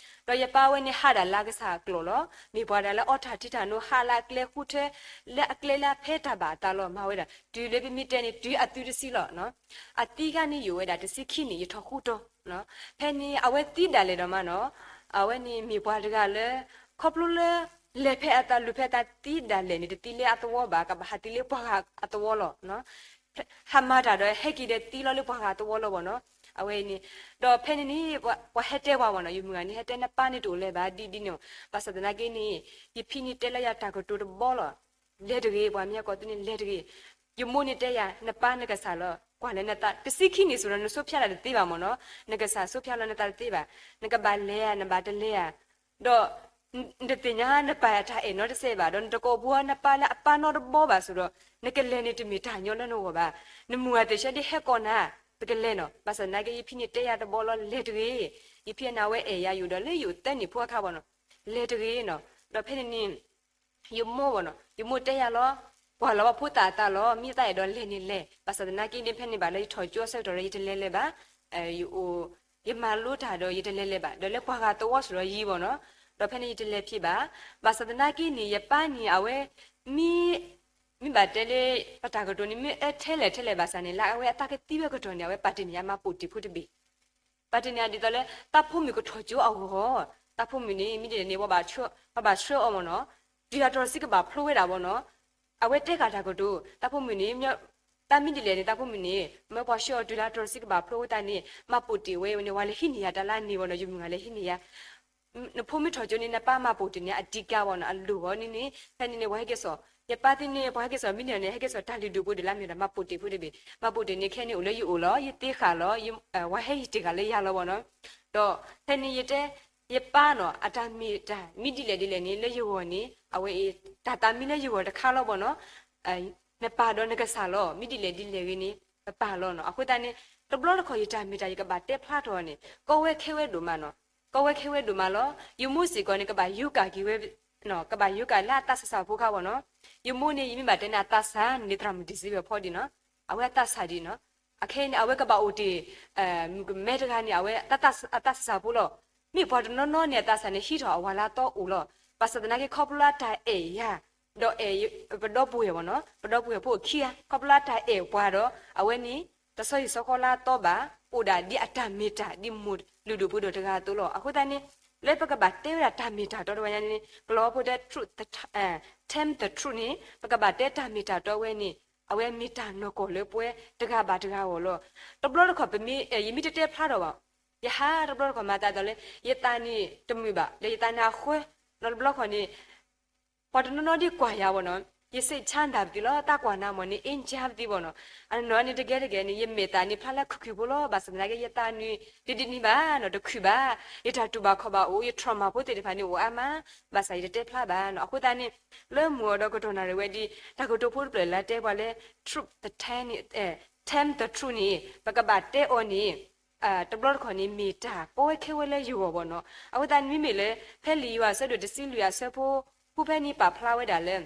ဒီးယပၢ်ဝဲန့ၣ်ဟးဒၣ်လၢအကစၢ်အကျိာ်လီၤ. မ့ၢ်ပှၤဒၣ်လၢအီတၢ်ထံတၢ်နိ ဟးလၢအကျဲဃူထၢ လၢအကျဲလၢအဖဲတၢ်ဘၣ်အသးလီၤ. မၤဝဲဒၣ် တုၤလၢပမ့ၢ်တဲန့ၣ် တုၤအသုတဆံလီၤ. အသံခါန့ၣ်ယိာ်ဝဲဒၣ်တဆံခံနံၣ် ယထီၣ်ဃူတီၤ. ဖဲန့ၣ်အဝဲသံဒၣ်လဲာ်ဒီးမးနီၤ, အဝဲန့ၣ်မ့ၢ်ပှၤတဂၤလၢ ခီဖျိလၢ လဲၤဖဲအသးလူၤဖဲအသးသံဒၣ်လဲာ်န့ၣ် တသံလၢအသဝီဘၣ်, ကဘၣ်ဟးသံလၢပှၤဂၤအသဝီလီၤ. ဟးမၤတၢ်ဒီးဟဲက့ၤဒီးသံလီၤလၢပှၤဂၤသဝီလီၤဘၣ်နီၤ. အဝဲအံၤန့ၣ်, ဒီးဖဲန့ၣ်န့ၣ် ပှၤဟဲတဲပှၤဘၣ်နီၤ, ယမုၢ်ဂၤန့ၣ် ဟဲတဲနပၢ်န့ၣ်တအိၣ်လၢၤဘၣ်ဒ်ဒ်န့ၣ်, ဘၣ်ဆၣ်သနာ်က့န့ၣ် ယဖံန့ၣ်တဲလၢယၤတၢ်ကတိၤတဘီလီၤ. လဲၤတဂ့ၤ, ပှၤမ့ၢ်ဟဲကိးသုန့ၣ် လဲၤတဂ့ၤ. ယမိၢ်န့ၣ်တဲယၤ နပၢ်နကစၢ်လီၤ, ကွၢ်လၢနသး တဆံခံနံၣ်စ့ၢ်ဒီး နဆိဖၠါတၢ်တသ့ဘၣ်မ့ၢ်နီၤ, နကစၢ်ဆိဖၠါလီၤနသးတသ့ဘၣ်, နကဘၣ်လဲၤဧါ နဘၣ်တလဲၤဧါ, ဒီး နတသ့ၣ်ညါနပၢ်အတၢ်အဲၣ်နီတစဲးဘၣ်, ဒီးနတကိးဘှီနပၢ်လၢအပၢ်နီတဘီဘၣ်စ့ၢ်ဒီး, နကလဲၤန့ၣ်တမ့ၢ်တၢ်ညီလၢနဂီၢ်ဘၣ်. နမုၢ်ဂၤသ့ၣ်ဆၢဒ်ဟဲကိးနၤ, ပကလဲၤနီၤ. ဘၣ်ဆၣ်သနာ်က့ ယဖံန့ၣ်တဲယၤတဘီလီၤ လဲၤတဂ့ၤ. ယဖံအနၢ်ဝဲအဲၣ်ယၤယိာ်ဒီးလၢယအိၣ်သၢနံၣ်ဖိအခါဘၣ်နီၤ, လဲၤတဂ့ၤနီၤ. ဒီးဖဲန့ၣ်န့ၣ် ယမိၢ်ဘၣ်နီၤ, ယမိၢ်တဲယၤလီၤ, ကွၢ်လီၤဘၣ်ဖိသၣ်အသးလီၤ, မ့ၢ်သးအဲၣ်ဒိးလဲၤန့ၣ်လဲၤ. ဘၣ်ဆၣ်သနာ်က့န့ၣ် ဖဲန့ၣ်ဘၣ်လၢယထီၣ်ကၠိအဆၢကတီၢ်ဒီး ယတလဲၤလၢၤဘၣ်, ယအိၣ် ယမၤလိတၢ်ဒီး ယတလဲၤလၢၤဘၣ်, ဒီးလၢပှၤဂၤသဝီစ့ၢ်ဒီးယံၤဘၣ်နီၤ, ဒီးဖဲန့ၣ်ယတလဲၤဖံးဘၣ်. ဘၣ်ဆၣ်သနာ်က့န့ၣ် ယပၢ်န့ၣ် အဝဲ မ့ၢ် မ့ၢ်ဘၣ်တဲလၢ ပတၢ်ကတိၤန့ၣ် မ့ၢ်အၢထဲလဲၣ်ထဲလဲၣ်ဘၣ်ဆၣ်န့ၣ် လၢအဝဲအသးကသံဝဲကတီၢ်န့ၣ် အဝဲပာ်တ့ၢ်န့ၢ်ယၤမၤပိာ်တ့ၢ်ဖိတဘ့ၣ် ပာ်တ့ၢ်န့ၢ်ယၤဒ်သိးလၢ သးဖိမုၣ်ကထီၣ်ကၠိအဂီၢ်, သးဖိမုၣ်န့ၣ် မ့ၢ်ဒ်လဲၣ်န့ၣ် ပှၤဘၣ်ဆှၢအီၤမ့ၢ်နီၤ, တုၤလၢတြီဆံကဘၣ်ဖျိဝဲဒၣ်ဘၣ်နီၤ, အဝဲတဲဃာ်တၢ်ကတိၤ, သးဖိမုၣ်န့ၣ် တၢ်မ့ၢ်ဒ်လဲၣ်န့ၣ် သးဖိမုၣ်န့ၣ် မၢပှၤဆှၢအီၤတုၤလၢတြီဆံကဘၣ်ဖျိဝဲသတးန့ၣ် မၤပိာ်တ့ၢ်ဝဲန့ၣ် ပှၤလဲၤဟံးန့ၢ်ယၤတၢ်လၢန့ၣ်ဘၣ်နီၤ, ယမုၢ်ဂၤလဲၤဟံးန့ၢ်ယၤ နဖိမ့ၢ်ထီၣ်ကၠိန့ၣ် နပၢ်မၤပိာ်တ့ၢ်န့ၢ်အဓိကဘၣ်နီၤ, အလိၣ်ဘၣ်န့ၣ်န့ၣ် ဖဲန့ၣ်န့ၣ် ပှၤဟဲက့ၤစိာ်, ယပၢ်သ့ၣ်န့ၣ် ပှၤဟဲက့ၤစိာ်မ့ၢ်န့ၣ်န့ၣ် ဟဲက့ၤစိာ်တၢ်လုၢ်ဒိၣ်ပှ့ၤဒိၣ်လၢမ့ၢ်ဒီး မၤပိာ်တ့ၢ်ဖိတဘ့ၣ်, မၤပိာ်တ့ၢ်န့ၣ် ခဲန့ၣ်အိၣ်လၢယအိၣ်လီၤ, ယသ့ဃာ်လီၤ, ပှၤဟဲဟံးတ့ၢ်ဃာ်လၢယၤလီၤဘၣ်နီၤ, ဒီးဖဲန့ၣ်ယတဲ ယပၢ်နီၤ အတၢ်မ့ၢ်တၢ်မ့ၢ်ဒ်လဲၣ်ဒ်လဲၣ်န့ၣ် လၢယဂီၢ်န့ၣ် အဝဲအံၤ တၢ်သးမံလၢယဂီၢ်တခါလီၤဘၣ်နီၤ, နပၢ်ဒီးနကစၢ်လီၤ, မ့ၢ်ဒ်လဲၣ်ဒ်လဲၣ်ဂ့ၤန့ၣ် ပပၢ်လီၤနီၤ. အဃိသတးန့ၣ် တဘျီတခီၣ်ယတၢ်မ့ၢ်တၢ်ယကဘၣ်တဲဖျါထီၣ်န့ၣ် ကီဝဲခဲဝဲဒိၣ်မးနီၤ, ကီဝဲခဲဝဲဒိၣ်မးလီၤ. ယမိၢ်စ့ၢ်ကီးန့ၣ် ကဘၣ်ယိၤကၣ်က့ၤဝဲ ကဘၣ်ယိၤကၣ်လၢအသးစၢ်စၢ်ဖိခါဘၣ်နီၤ. ယမိၢ်န့ၣ် ယမ့ၢ်ဘၣ်တဲန့ၣ် အသးစၢ်န့ၣ် သရၣ်မုၣ်ဒံၣ်စ့ဝဲဖီဒံးနီၤ, အဝဲအသးစၢ်ဒံးနီၤ. အခဲအံၤန့ၣ် အဝဲကဘၣ်အိၣ်တ့ၢ် မုၣ်ကမဲတဂၤန့ၣ် အဝဲအသးစၢ်စၢ်ဖိလီၤ. မ့ၢ်ပှၤတနီၤနီၤန့ၣ် အသးစၢ်န့ၣ် ဟံးထီၣ်အဝၤလၢအသီအိၣ်လီၤ. ဘၣ်ဆၣ်သနာ်က့ ခီဖျိလၢအတၢ်အဲၣ်ယၤ ဒီးအဲၣ်ပဒီပုၢ်ဝဲၢ်ဘၣ်နီၤ, ပဒီပုၢ်ဝဲၢ်ဖိအခံဂၤ ခီဖျိလၢအတၢ်အဲၣ်ပှၤဒီး အဝဲန့ၣ် တဆီဟံၣ်ဆီဃီလၢအသီဘၣ်, အိၣ်ဒၣ်ဒ်အတၢ်မ့ၢ်တၢ် ဒ်မိၢ်လုၢ်ဒိၣ်ပှ့ၤဒိၣ်တဂၤအသိးလီၤ. အဃိသတးန့ၣ် လၢပကဘၣ်တဲဝဲဒၣ်တၢ်မ့ၢ်တၢ်တီတဝဲညါန့ၣ် ကလီၤဖိတဲ truth, tell the truth န့ၣ် ပကဘၣ်တဲတၢ်မ့ၢ်တၢ်တီဝဲန့ၣ် အဝဲမ့ၢ်တၢ်နီၢ်ကီၢ်လၢပဝဲတဂၤဘၣ်တဂၤအဂီၢ်လီၤ. တဘျီတခီၣ်ပမ့ၢ် ယမ့ၢ်တတဲဖျါထီၣ်ဘၣ်, ယဟးတဘျီတခီၣ်မၤသးဒ်သိးလၢ ယသးန့ၣ်တမုာ်ဘၣ် ဒီးယသးန့ၣ်အဃၢ, ဒီးတဘျီတခီၣ်န့ၣ် ပှၤတနီၤနီၤဒ်ကွၢ်ယၤဘၣ်နီၤ, ယစိတ်ချမ်းသာပသံလီၤ, တၢ်ကွၢ်နၤမ့ၢ်န့ၣ် အ့ၣ်ကၠါပသံဘၣ်နီၤ. အနီၢ်န့ၣ်တဂ့ၤတဂ့ၤန့ၣ် ယမဲာ်သၣ်န့ၣ်ဖျါလၢခုၣ်ခုၣ်ဖိလီၤ. ဘၣ်ဆၣ်သနာ်က့ ယသးန့ၣ် တဒ်န့ၣ်ဘၣ်နီၤ, တခုၣ်ဘၣ်. ယတၢ်တူၢ်ဘၣ်ခီၣ်ဘၣ်အိၣ်, ယ trauma ဖိသ့ၣ်တဖၣ်န့ၣ်အိၣ်အါမး, ဘၣ်ဆၣ်ယတတဲဖျါဘၣ်နီၤ. အဃိသတးန့ၣ် လၢမုၢ်အီၤဒီးကတီၢ်နၣ်ရံၣ်ဝဲဒ် တၢ်ကတိၤဖိတဖျၢၣ်လၢတဲပှၤလၢ truth, the tell, tell the truth န့ၣ် ပကဘၣ်တဲအီၤန့ၣ် တဘျီတခီၣ်န့ၣ် မ့ၢ်တၢ်ကီဝဲခဲဝဲလၢယဂီၢ်ဘၣ်နီၤ. အဃိသတးန့ၣ် မ့မ့ၢ်လၢ ဖဲလံာ်ယိၤဟၣ်အဆၢဒိၣ်တဆံလွံၢ်အဆၢဖိ ဖဲန့ၣ်ပာ်ဖျါဝဲဒၣ်လၢ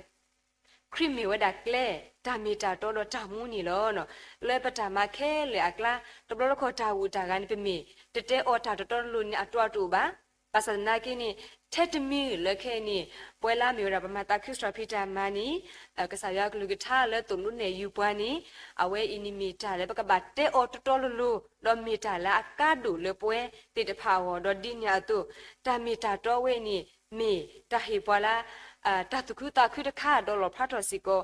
ခရံာ်မ့ၢ်ဝဲဒၣ်ကျဲ, တၢ်မ့ၢ်တၢ်တီဒီးတၢ်မူန့ၣ်လီၤ. လၢပတၢ်မၤခဲလၢာ်အကျါ တဘျီတခီၣ်တၢ်ဂုၤတၢ်ဂၤန့ၣ် ပမ့ၢ်တတဲအီၤတၢ်တတီတလိၤန့ၣ် အတီအတအိၣ်ဘၣ်. ဘၣ်ဆၣ်သနာ်က့န့ၣ် ထဲတမံၤလၢခဲအံၤန့ၣ် ပဝဲလၢအမ့ၢ်ဝဲဒၣ်ပမၤသးခုစှီၤဖံးတၢ်မၤန့ၣ် ကစၢ်ယွၤအကလုၢ်ကထါလၢသိၣ်လိနဲၣ်ယုၤပှၤန့ၣ် အဝဲအံၤန့ၣ်မ့ၢ်တၢ်လၢပကဘၣ်တဲအီၤတတီတလိၤ ဒီးမ့ၢ်တၢ်လၢအကါဒိၣ်လၢပဝဲသ့ၣ်တဖၣ်အဂီၢ် ဒီးဒ်န့ၣ်အသိး တၢ်မ့ၢ်တၢ်တီဝဲအံၤန့ၣ် မ့ၢ်တၢ်ဟ့ၣ်ပှၤလၢ တၢ်သူၣ်ခုသးခုတခါ ဒီးလီၣ်ဖျါထီၣ်စ့ၢ်ကီး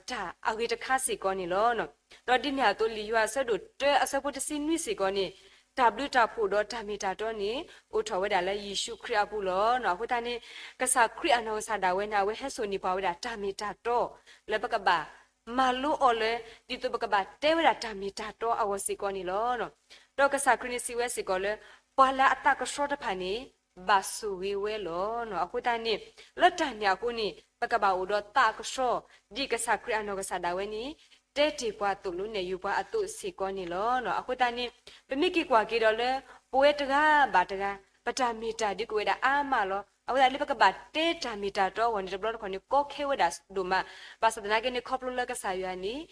တၢ်အဂ့ၤတခါစ့ၢ်ကီးန့ၣ်လီၤ. ဒီးဒ်န့ၣ်အသိး လံာ်ယိၤဟၣ်အဆၢဒိၣ်တၢအဆၢဖိတဆံနွံစ့ၢ်ကီးန့ၣ် တၢ်ဘျုးတၢ်ဖှိၣ်ဒီးတၢ်မ့ၢ်တၢ်တီန့ၣ် အိၣ်ထီၣ်ဝဲဒၣ်လၢယ့ၣ်ၡူးခရံာ်အပူၤလီၤ. အဃိသတးန့ၣ် ကစၢ်ခရံာ်အနီၢ်ကစၢ်ဒၣ်ဝဲန့ၣ် အဝဲဟဲစိာ်န့ၢ်ပှၤဝဲဒၣ်တၢ်မ့ၢ်တၢ်တီ လၢပကဘၣ်မၤလိအီၤလၢ ဒ်သိးပကဘၣ်တဲဝဲဒၣ်တၢ်မ့ၢ်တၢ်တီအဂီၢ်စ့ၢ်ကီးန့ၣ်လီၤ. ဒီးကစၢ်ခရံာ်န့ၣ်စံးဝဲစ့ၢ်ကီးလၢ ပှၤလၢအသးကဆှီတဖၣ်န့ၣ် ဘၣ်ဆိၣ်ဂ့ၤဝဲလီၤ. အဃိသတးန့ၣ် လၢတၢ်န့ၣ်အဃိန့ၣ် ပကဘၣ်အိၣ်ဒီးသးကဆှီ ဒ်ကစၢ်ခရံာ်အနီၢ်ကစၢ်ဒၣ်ဝဲန့ၣ် တဲတ့ၢ်ပှၤသိၣ်လိနဲၣ်ယုၤပှၤအသိးစ့ၢ်ကီးန့ၣ်လီၤ. အဃိသတးန့ၣ် ပမ့ၢ်က့ၤကွၢ်က့ၤဒီးလၢ ပဝဲတဂၤဘၣ်တဂၤ ပတၢ်မ့ၢ်တၢ်ဒုးကဝဲဒၣ်အါမးလီၤ. အဃိသတးလၢပကဘၣ်တဲတၢ်မ့ၢ်တၢ်တီအဂီၢ်န့ၣ် တဘျီတခီၣ်န့ၣ် ကီခဲဝဲဒၣ်ဒိၣ်မး, ဘၣ်ဆၣ်သနာ်က့န့ၣ် ခီဖျိလၢကစၢ်ယွၤန့ၣ်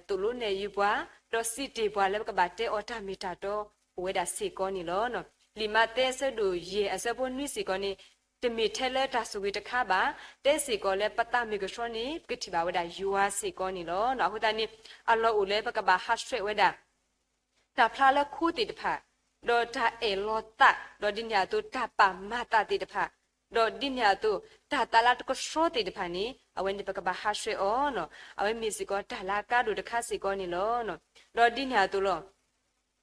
သိၣ်လိနဲၣ်ယုၤပှၤ ဒီးစံးတ့ၢ်ပှၤလၢပကဘၣ်တဲအီၤတၢ်မ့ၢ်တၢ်တီအိၣ်ဝဲဒၣ်စ့ၢ်ကီးန့ၣ်လီၤ. လံာ်မးသဲအဆၢဒိၣ်ယဲၢ်အဆၢဖိနွံစ့ၢ်ကီးန့ၣ် တမ့ၢ်ထဲလၢတၢ်ဆိၣ်ဂ့ၤတခါဘၣ်, တဲစ့ၢ်ကီးလၢပသးမ့ၢ်ကဆှီန့ၣ် ပကထံၣ်ဘၣ်ဝဲဒၣ်ယွၤစ့ၢ်ကီးန့ၣ်လီၤ. အဃိသတးန့ၣ် အလီၢ်အိၣ်လၢပကဘၣ်ဟးဆှဲးဝဲဒၣ် တၢ်ဖျါလၢခိသ့ၣ်တဖၣ်, ဒီးတၢ်အဲၣ်လီၤသး, ဒီးဒ်န့ၣ်အသိးတၢ်ပာ်မၤသးသ့ၣ်တဖၣ်, ဒီးဒ်န့ၣ်အသိး တၢ်သးလၢတကဆှီသ့ၣ်တဖၣ်န့ၣ် အဝဲန့ၣ်ပကဘၣ်ဟးဆှဲးအီၤနီၤ, အဝဲမ့ၢ်စ့ၢ်ကီးတၢ်လၢအကါဒိၣ်တခါစ့ၢ်ကီးန့ၣ်လီၤ. ဒီးဒ်န့ၣ်အသိးလီၤ,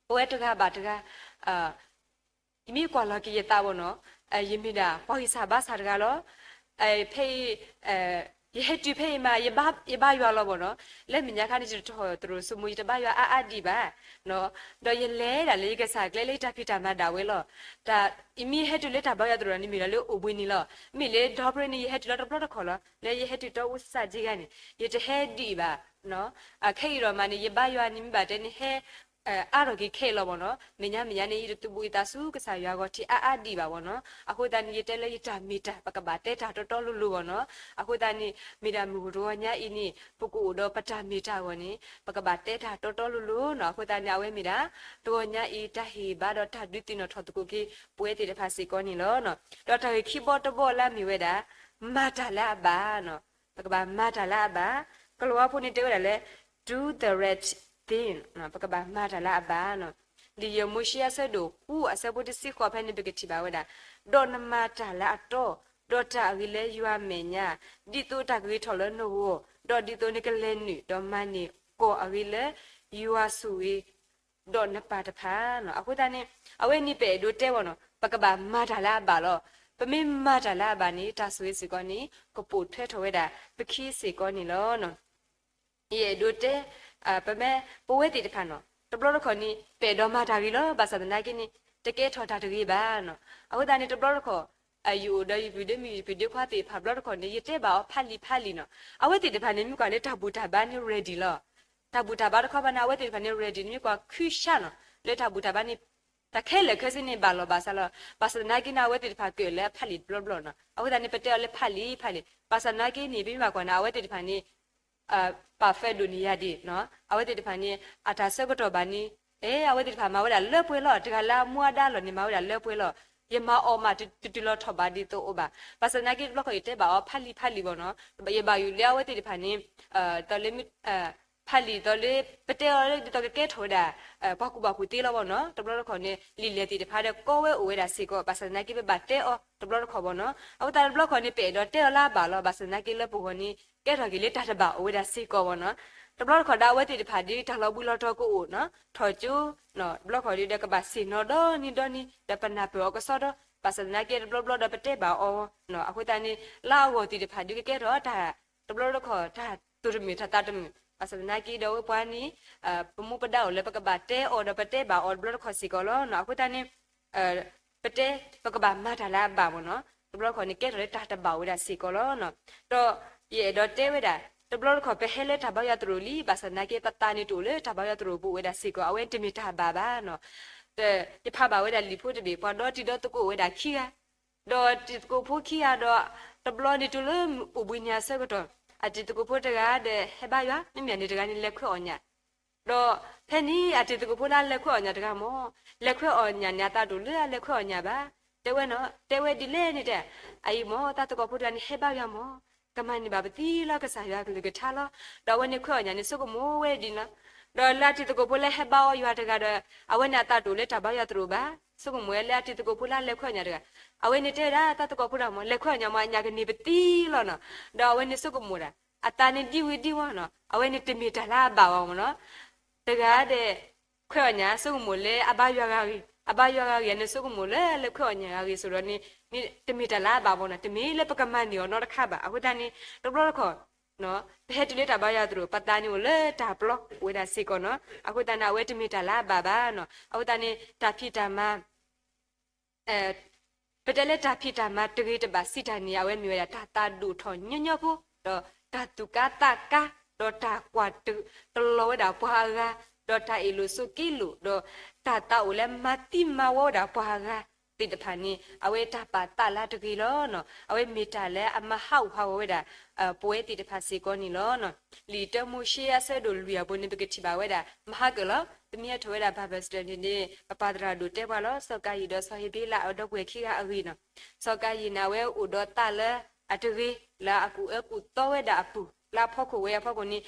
ပဝဲတဂၤဘၣ်တဂၤ ယမ့ၢ်ကွၢ်လီၤက့ၤယသးဘၣ်နီၤ, ယမ့ၢ်ဒၣ်ပှၤဂံၢ်စၢ်ဘါစၢ်တဂၤလီၤ. ဖဲအံၤ ယဟဲတုၤဖဲအံၤမး ယဘါယွၤလီၤဘၣ်နီၤ, လၢမဲာ်ညါခါန့ၣ် ယတထီၣ်သရိာ်စိမိၤ ယတဘါယွၤအါအါဒံးဘၣ်, ဒီးယလဲၤဒၣ်လၢယကစၢ်ကျဲလၢယတၢ်ဖံးတၢ်မၤဒၣ်ဝဲလီၤ. ယမ့ၢ်ဟဲတုၤလၢတၢ်ဘါယွၤသရိာ်န့ၣ် မ့ၢ်ဒၣ်လၢအိၣ်ဘှံးနံၤလီၤ. မ့ၢ်လၢဒီပြ့န့ၣ် ယဟဲတုၤလီၤတဘျီတခီၣ်လီၤ, လၢယဟဲတုၤတီအူစၢ်က့ဂၤန့ၣ် ယတဟဲဒံးဘၣ်. ခဲအံၤဒီးမးန့ၣ် ယဘါယွၤန့ၣ်မ့ၢ်ဘၣ်တဲန့ၣ် ဟဲ အါထီၣ်က့ၤခဲအံၤလီၤဘၣ်နီၤ. မဲာ်ညါမဲာ်ညါန့ၣ် ယတသူၣ်ဘှံးသးစူၤကစၢ်ယွၤအဂီၢ်ထံးအါအါဒံးဘၣ်ဘၣ်နီၤ. အဃိသတးန့ၣ် ယတဲလၢယတၢ်မ့ၢ်တၢ် ပကဘၣ်တဲတၢ်တီတီလိၤလိၤဘၣ်နီၤ. အဃိသတးန့ၣ် မ့ၢ်ဒၣ်မုၢ်တဂီၤညါအံၤန့ၣ် ပကအိၣ်ဒီးပတၢ်မ့ၢ်တၢ်အဂီၢ်န့ၣ် ပကဘၣ်တဲတၢ်တီတီလိၤလိၤနီၤ. အဃိသတးန့ၣ် အဝဲမ့ၢ်ဒၣ် တဂီၤညါအံၤ တၢ်ဟ့ၣ်ဘါဒီးတၢ်ဒုးသ့ၣ်နီၣ်ထီၣ်သကိးက့ၤ ပဝဲသ့ၣ်တဖၣ်စ့ၢ်ကီးန့ၣ်လီၤ. ဒီးတၢ်ဂ့ၢ်ခံဘီတဘီလၢအမ့ၢ်ဝဲဒၣ် မၤတၢ်လၢအဘၣ်နီၤ. ပကဘၣ်မၤတၢ်လၢအဘၣ်. ကလံးဝါဖိန့ၣ်တဲဝဲဒၣ်လၢ do the right thing, ပကဘၣ်မၤတၢ်လၢအဘၣ်နီၤ. လံာ်ယဲၢ်မိၤၡ့အဆၢဒိၣ်ဃုအဆၢဖိတဆံဃိးဖဲန့ၣ် ပကထံၣ်ဘၣ်ဝဲဒၣ်, ဒီးနမၤတၢ်လၢအတီ, ဒီးတၢ်အဂ့ၤလၢယွၤအမဲာ်ညါ, ဒ်သိးတၢ်ကဂ့ၤထီၣ်လၢနဂီၢ်, ဒီးဒ်သိးနကလဲၤနုာ် ဒီးမၤန့ၢ်ကီၢ်အဂ့ၤလၢယွၤဆိၣ်ဂ့ၤ ဒီးနပၢ်တဖၣ်နီၤ. အဃိသတးန့ၣ် အဝဲန့ၣ်ပအဲၣ်ဒိးတဲဘၣ်နီၤ, ပကဘၣ်မၤတၢ်လၢအဘၣ်လီၤ. ပမ့ၢ်မၤတၢ်လၢအဘၣ်န့ၣ် တၢ်ဆိၣ်ဂ့ၤစ့ၢ်ကီးန့ၣ် ကပိာ်ထွဲထီၣ်ဝဲဒၣ်ပခံစ့ၢ်ကီးန့ၣ်လီၤ. ယအဲၣ်ဒိးတဲ ပမ့ၢ်ပဝဲသ့ၣ်တဖၣ်နီၤ တဘျီတခီၣ်န့ၣ် ပအဲၣ်ဒိးမၤတၢ်ဂ့ၤလီၤ. ဘၣ်ဆၣ်သနာ်က့န့ၣ် တကဲထီၣ်တၢ်တဂ့ၤဘၣ်နီၤ. အဃိသတးန့ၣ် တဘျီတခီၣ် ယအိၣ်ဒီးယပုၢ်ဒီးမုၣ် ယပုၢ်ဒီးခွါသ့ၣ်တဖၣ် တဘျီတခီၣ်န့ၣ် ယတဲဘၣ်အီၤဖးလံာ်ဖးလံာ်နီၤ. အဝဲသ့ၣ်တဖၣ်န့ၣ် မ့ၢ်ကွၢ်လၢတၢ်ဘူၣ်တၢ်ဘါန့ၣ် ready လီၤ. တၢ်ဘူၣ်တၢ်ဘါတခီဘၣ်န့ၣ် အဝဲသ့ၣ်တဖၣ်န့ၣ် ready န့ၣ် မ့ၢ်ကွၢ်ခုၣ်ဆါနီၤ လၢတၢ်ဘူၣ်တၢ်ဘါန့ၣ် တၢ်ခဲလၢာ်ခဲဆ့န့ၣ် ဘၣ်လီၤဘၣ်စးလီၤ. ဘၣ်ဆၣ်သနာ်က့န့ၣ် အဝဲသ့ၣ်တဖၣ်ကၢၣ်လၢအဖးလံာ်တဘျီဘျီနီၤ. အဃိသတးန့ၣ် ပတဲအီၤလၢဖးလံာ်ဖးလံာ် ဘၣ်ဆၣ်သနာ်က့န့ၣ် ပမ့ၢ်ဘၣ်ကွၢ်န့ၣ် အဝဲသ့ၣ်တဖၣ်န့ၣ် ပာ်ဖဲဒိၣ်န့ၢ်ယၤဒံးနီၤ. အဝဲသ့ၣ်တဖၣ်န့ၣ် အတၢ်ဆၢကတီၢ်ဘၣ်န့ၣ် အဲ အဝဲသ့ၣ်တဖၣ်မၤဝဲဒၣ်လၢပှဲၤလီၤ. တဂၤလၢအမူအဒါလီၢ်န့ၣ် မၤဝဲဒၣ်လၢပှဲၤလီၤ. ယမၤအီၣ်မးတတုၤလီၤထီၣ်ဘးဒ်သိးအိၣ်ဘၣ်. ဘၣ်ဆၣ်သနာ်က့တဘျီဃီ ယတဲဘၣ်အီၤဖးလံာ်ဖးလံာ်ဘၣ်နီၤ. ယဘၣ်ယိၣ်လၢအဝဲသ့ၣ်တဖၣ်န့ၣ် သိးလၢ ဖးလံာ်သိးလၢ ပတဲအီၤလၢဒ်သိးကကဲထီၣ်ဝဲဒၣ် ပှၤကူၣ်ဘၣ်ကူၣ်သ့လီၤဘၣ်နီၤ. တဘျီတခီၣ်န့ၣ် လံာ်လဲၢ်သ့ၣ်တဖၣ်ဒီးကီဝဲအိၣ်ဝဲဒၣ်စ့ၢ်ကီး ဘၣ်ဆၣ်သနာ်က့ပဘၣ်တဲအီၤတဘျီတခီၣ်ဘၣ်နီၤ. အဃိသတးတဘျီတခီၣ်န့ၣ် ပအဲၣ်ဒိးတဲအီၤလၢအဘၣ်လီၤ. ဘၣ်ဆၣ်သနာ်က့လၢပဂီၢ်န့ၣ် ကဲထီၣ်က့ၤလၢတၢ်တဘၣ်အိၣ်ဝဲဒၣ်စ့ၢ်ကီးဘၣ်နီၤ. တဘျီတခီၣ်ဒီးအဝဲသ့ၣ်တဖၣ်ဒီး တၢ်လီၤဘှံးလီၤတီၤကအိၣ်နီၤ ထီၣ်ကၠိ တဘျီတခီၣ်ဒီး ကဘၣ်ဆ့ၣ်နီၤဒီနံၤဒီနံၤ ဒီးပနၢ်ပၢၢ်အီၤကစီဒီး ဘၣ်ဆၣ်သနာ်က့တဘျီဘျီဒီးပတဲဘၣ်အီၤ အဃိသတးန့ၣ် လၢအဂီၢ်သ့ၣ်တဖၣ်ဒုးကကဲထီၣ်တၢ် တဘျီတခီၣ်တၢ်သူၣ်တမုာ်တၢ်သးတမုာ် ဘၣ်ဆၣ်သနာ်က့ဒီးဝဲပှၤန့ၣ် ပမူပဒါအိၣ်လၢပကဘၣ်တဲအီၤဒီးပတဲဘၣ်အီၤတဘျီတခီၣ်စ့ၢ်ကီးလီၤ. အဃိသတးန့ၣ် ပတဲ ပကဘၣ်မၤတၢ်လၢအဘၣ်မ့ၢ်နီၤ တဘျီတခီၣ်န့ၣ် ကဲထီၣ်လၢတၢ်တဘၣ်ဝဲဒၣ်စ့ၢ်ကီးလီၤ. ဒီးယအဲၣ်ဒိးတဲဝဲဒၣ် တဘျီတခီၣ်ပဟဲလၢတၢ်ဘါယွၤသရိာ်လံ ဘၣ်ဆၣ်သနာ်က့ပသးန့ၣ်တအိၣ်လၢတၢ်ဘါယွၤသရိာ်ပူၤဝဲဒၣ်စ့ၢ်ကီး အဝဲတမ့ၢ်တၢ်ဘၣ်ဘၣ်နီၤ. ယဖးဘၣ်ဝဲဒၣ်လံာ်ဖိတဘ့ၣ် ပှၤဒီတံၤဒီသကိးအိၣ်ဝဲဒၣ်ခံဂၤ ဒီးတံၤသကိးဖိခံဂၤဒီး တဘျီန့ၣ်တုၤလၢအိၣ်ဘှံးနံၤအဆၢကတီၢ် အတံၤသကိးဖိတဂၤဒီးဟဲဘါယွၤ မ့မ့ၢ်န့ၣ်တဂၤန့ၣ် လဲၤခွဲးအီၣ်ညၣ် ဒီးဖဲန့ၣ်အတံၤသကိးဖိလၢအလဲၤခွဲးအီၣ်ညၣ်တဂၤမ့ၢ် လဲၤခွဲးအီၣ်ညၣ်န့ၣ် အသးတအိၣ်လၢအလဲၤခွဲးအီၣ်ညၣ်ဘၣ်. တဲဝဲနီၤ တဲဝဲဒ်လဲၣ်န့ၣ်တဲ အအံၤမ့ၢ် တၢ်သကိးဖိတဂၤန့ၣ် ဟဲဘါယွၤမ့ၢ် ကမၤန့ၢ်ဘၣ်ပသံလီၤ ကစၢ်ယွၤကလုၢ်ကထါလီၤ. ဒီးအဝဲန့ၣ်ခွဲးအီၣ်ညၣ်န့ၣ် ဆိကမိၣ်ဝဲဒ်နီၤ ဒီးလၢအတံၤသကိးဖိလၢဟဲဘါအီၤယွၤတဂၤဒီး အဝဲန့ၣ်အသးတအိၣ်လၢတၢ်ဘါယွၤသရိာ်ဘၣ်. ဆိကမိၣ်ဝဲလၢအတံၤသကိးဖိလၢအလဲၤခွဲးအီၣ်ညၣ်တဂၤ အဝဲန့ၣ်တဲဝဲဒၣ် တၢ်သကိးဖိတဂၤမ့ၢ် လဲၤခွဲးအီၣ်ညၣ်မ့ၢ် အညၣ်ကန့ၢ်ပသံလီၤနီၤ. ဒီးအဝဲန့ၣ်ဆိကမိၣ်ဒၣ် အသးန့ၣ်ဒံဝံၤဒံဝီနီၤ အဝဲန့ၣ်တမ့ၢ်တၢ်လၢအဘၣ်ဘၣ်မ့ၢ်နီၤ. တဂၤဒီး ခွဲးအီၣ်ညၣ် ဆိကမိၣ်လၢအဘါယွၤဂၤဂ့ၤ အဘါယွၤဂၤဂ့ၤန့ၣ် ဆိကမိၣ်လၢလဲၤခွဲးအီၣ်ညၣ်ဂၤဂ့ၤ ဆိဒီးန့ၣ် တမ့ၢ်တၢ်လၢအဘၣ်ဘၣ်နီၤ တမ့ၢ်လၢပကမၤန့ၢ်အီၤနီတခါဘၣ်. အဃိသတးန့ၣ် တဘျီတခီၣ် ပဟဲတုၤလၢတၢ်ဘါယွၤသရိာ် ပသးန့ၣ်အိၣ်လၢတၢ်ပျီအိၣ်ဝဲဒၣ်စ့ၢ်ကီးနီၤ. အဃိသတးန့ၣ် အဝဲတမ့ၢ်တၢ်လၢအဘၣ်ဘၣ်နီၤ. အဃိသတးန့ၣ် တၢ်ဖံးတၢ်မၤ ပတဲလၢတၢ်ဖံးတၢ်မၤတဂ့ၤတဘၣ်စံးတၢ်န့ၣ် အဝဲမ့ၢ်ဝဲဒၣ်တၢ်သးဒိၣ်ထီၣ်ညီညီဖိ ဒီးတၢ်သူၣ်ကါသးကါ ဒီးတၢ်ကွၢ်တလီၤဝဲဒၣ်ပှၤအဂၤ ဒီးတၢ်အ့ၣ်လိာ်ဆိးက့လိာ် ဒီးတၢ်သးအိၣ်လၢမၤသံမၤဝီဝဲဒၣ်ပှၤအဂၤသ့ၣ်တဖၣ်န့ၣ် အဝဲတၢ်ပာ်သးလၢတဂ့ၤလီၤနီၤ. အဝဲမ့ၢ်တၢ်လၢအမၤဟးဂူာ်ဟးဂီၤဝဲဒၣ် ပဝဲသ့ၣ်တဖၣ်စ့ၢ်ကီးန့ၣ်လီၤ. လံာ်တၢမိၤၡ့အဆၢဒိၣ်လွံၢ်အပူၤန့ၣ် ပကထံၣ်ဘၣ်ဝဲဒၣ် မဟါကၢၣ်လီၤ. ပမ့ၢ်ဟဲထီၣ်ဝဲဒၣ် Bible study န့ၣ် ပပၢ်သရၣ်ဒိၣ်တဲပှၤလီၤ. စီၤကၤယံၣ်ဒီးစီၤဟ့းဘ့လး အဒီပုၢ်ဝဲၢ်ခံဂၤအဂ့ၢ်နီၤ. စီၤကၤယံၣ်န့ၣ် အဝဲအိၣ်ဒီးသးလၢအတဂ့ၤ လၢအကူၣ်အၢကူၣ်သီဝဲဒၣ်အပူၤ လၢအဖီခိၣ်ဝဲအဖီခိၣ်န့ၣ်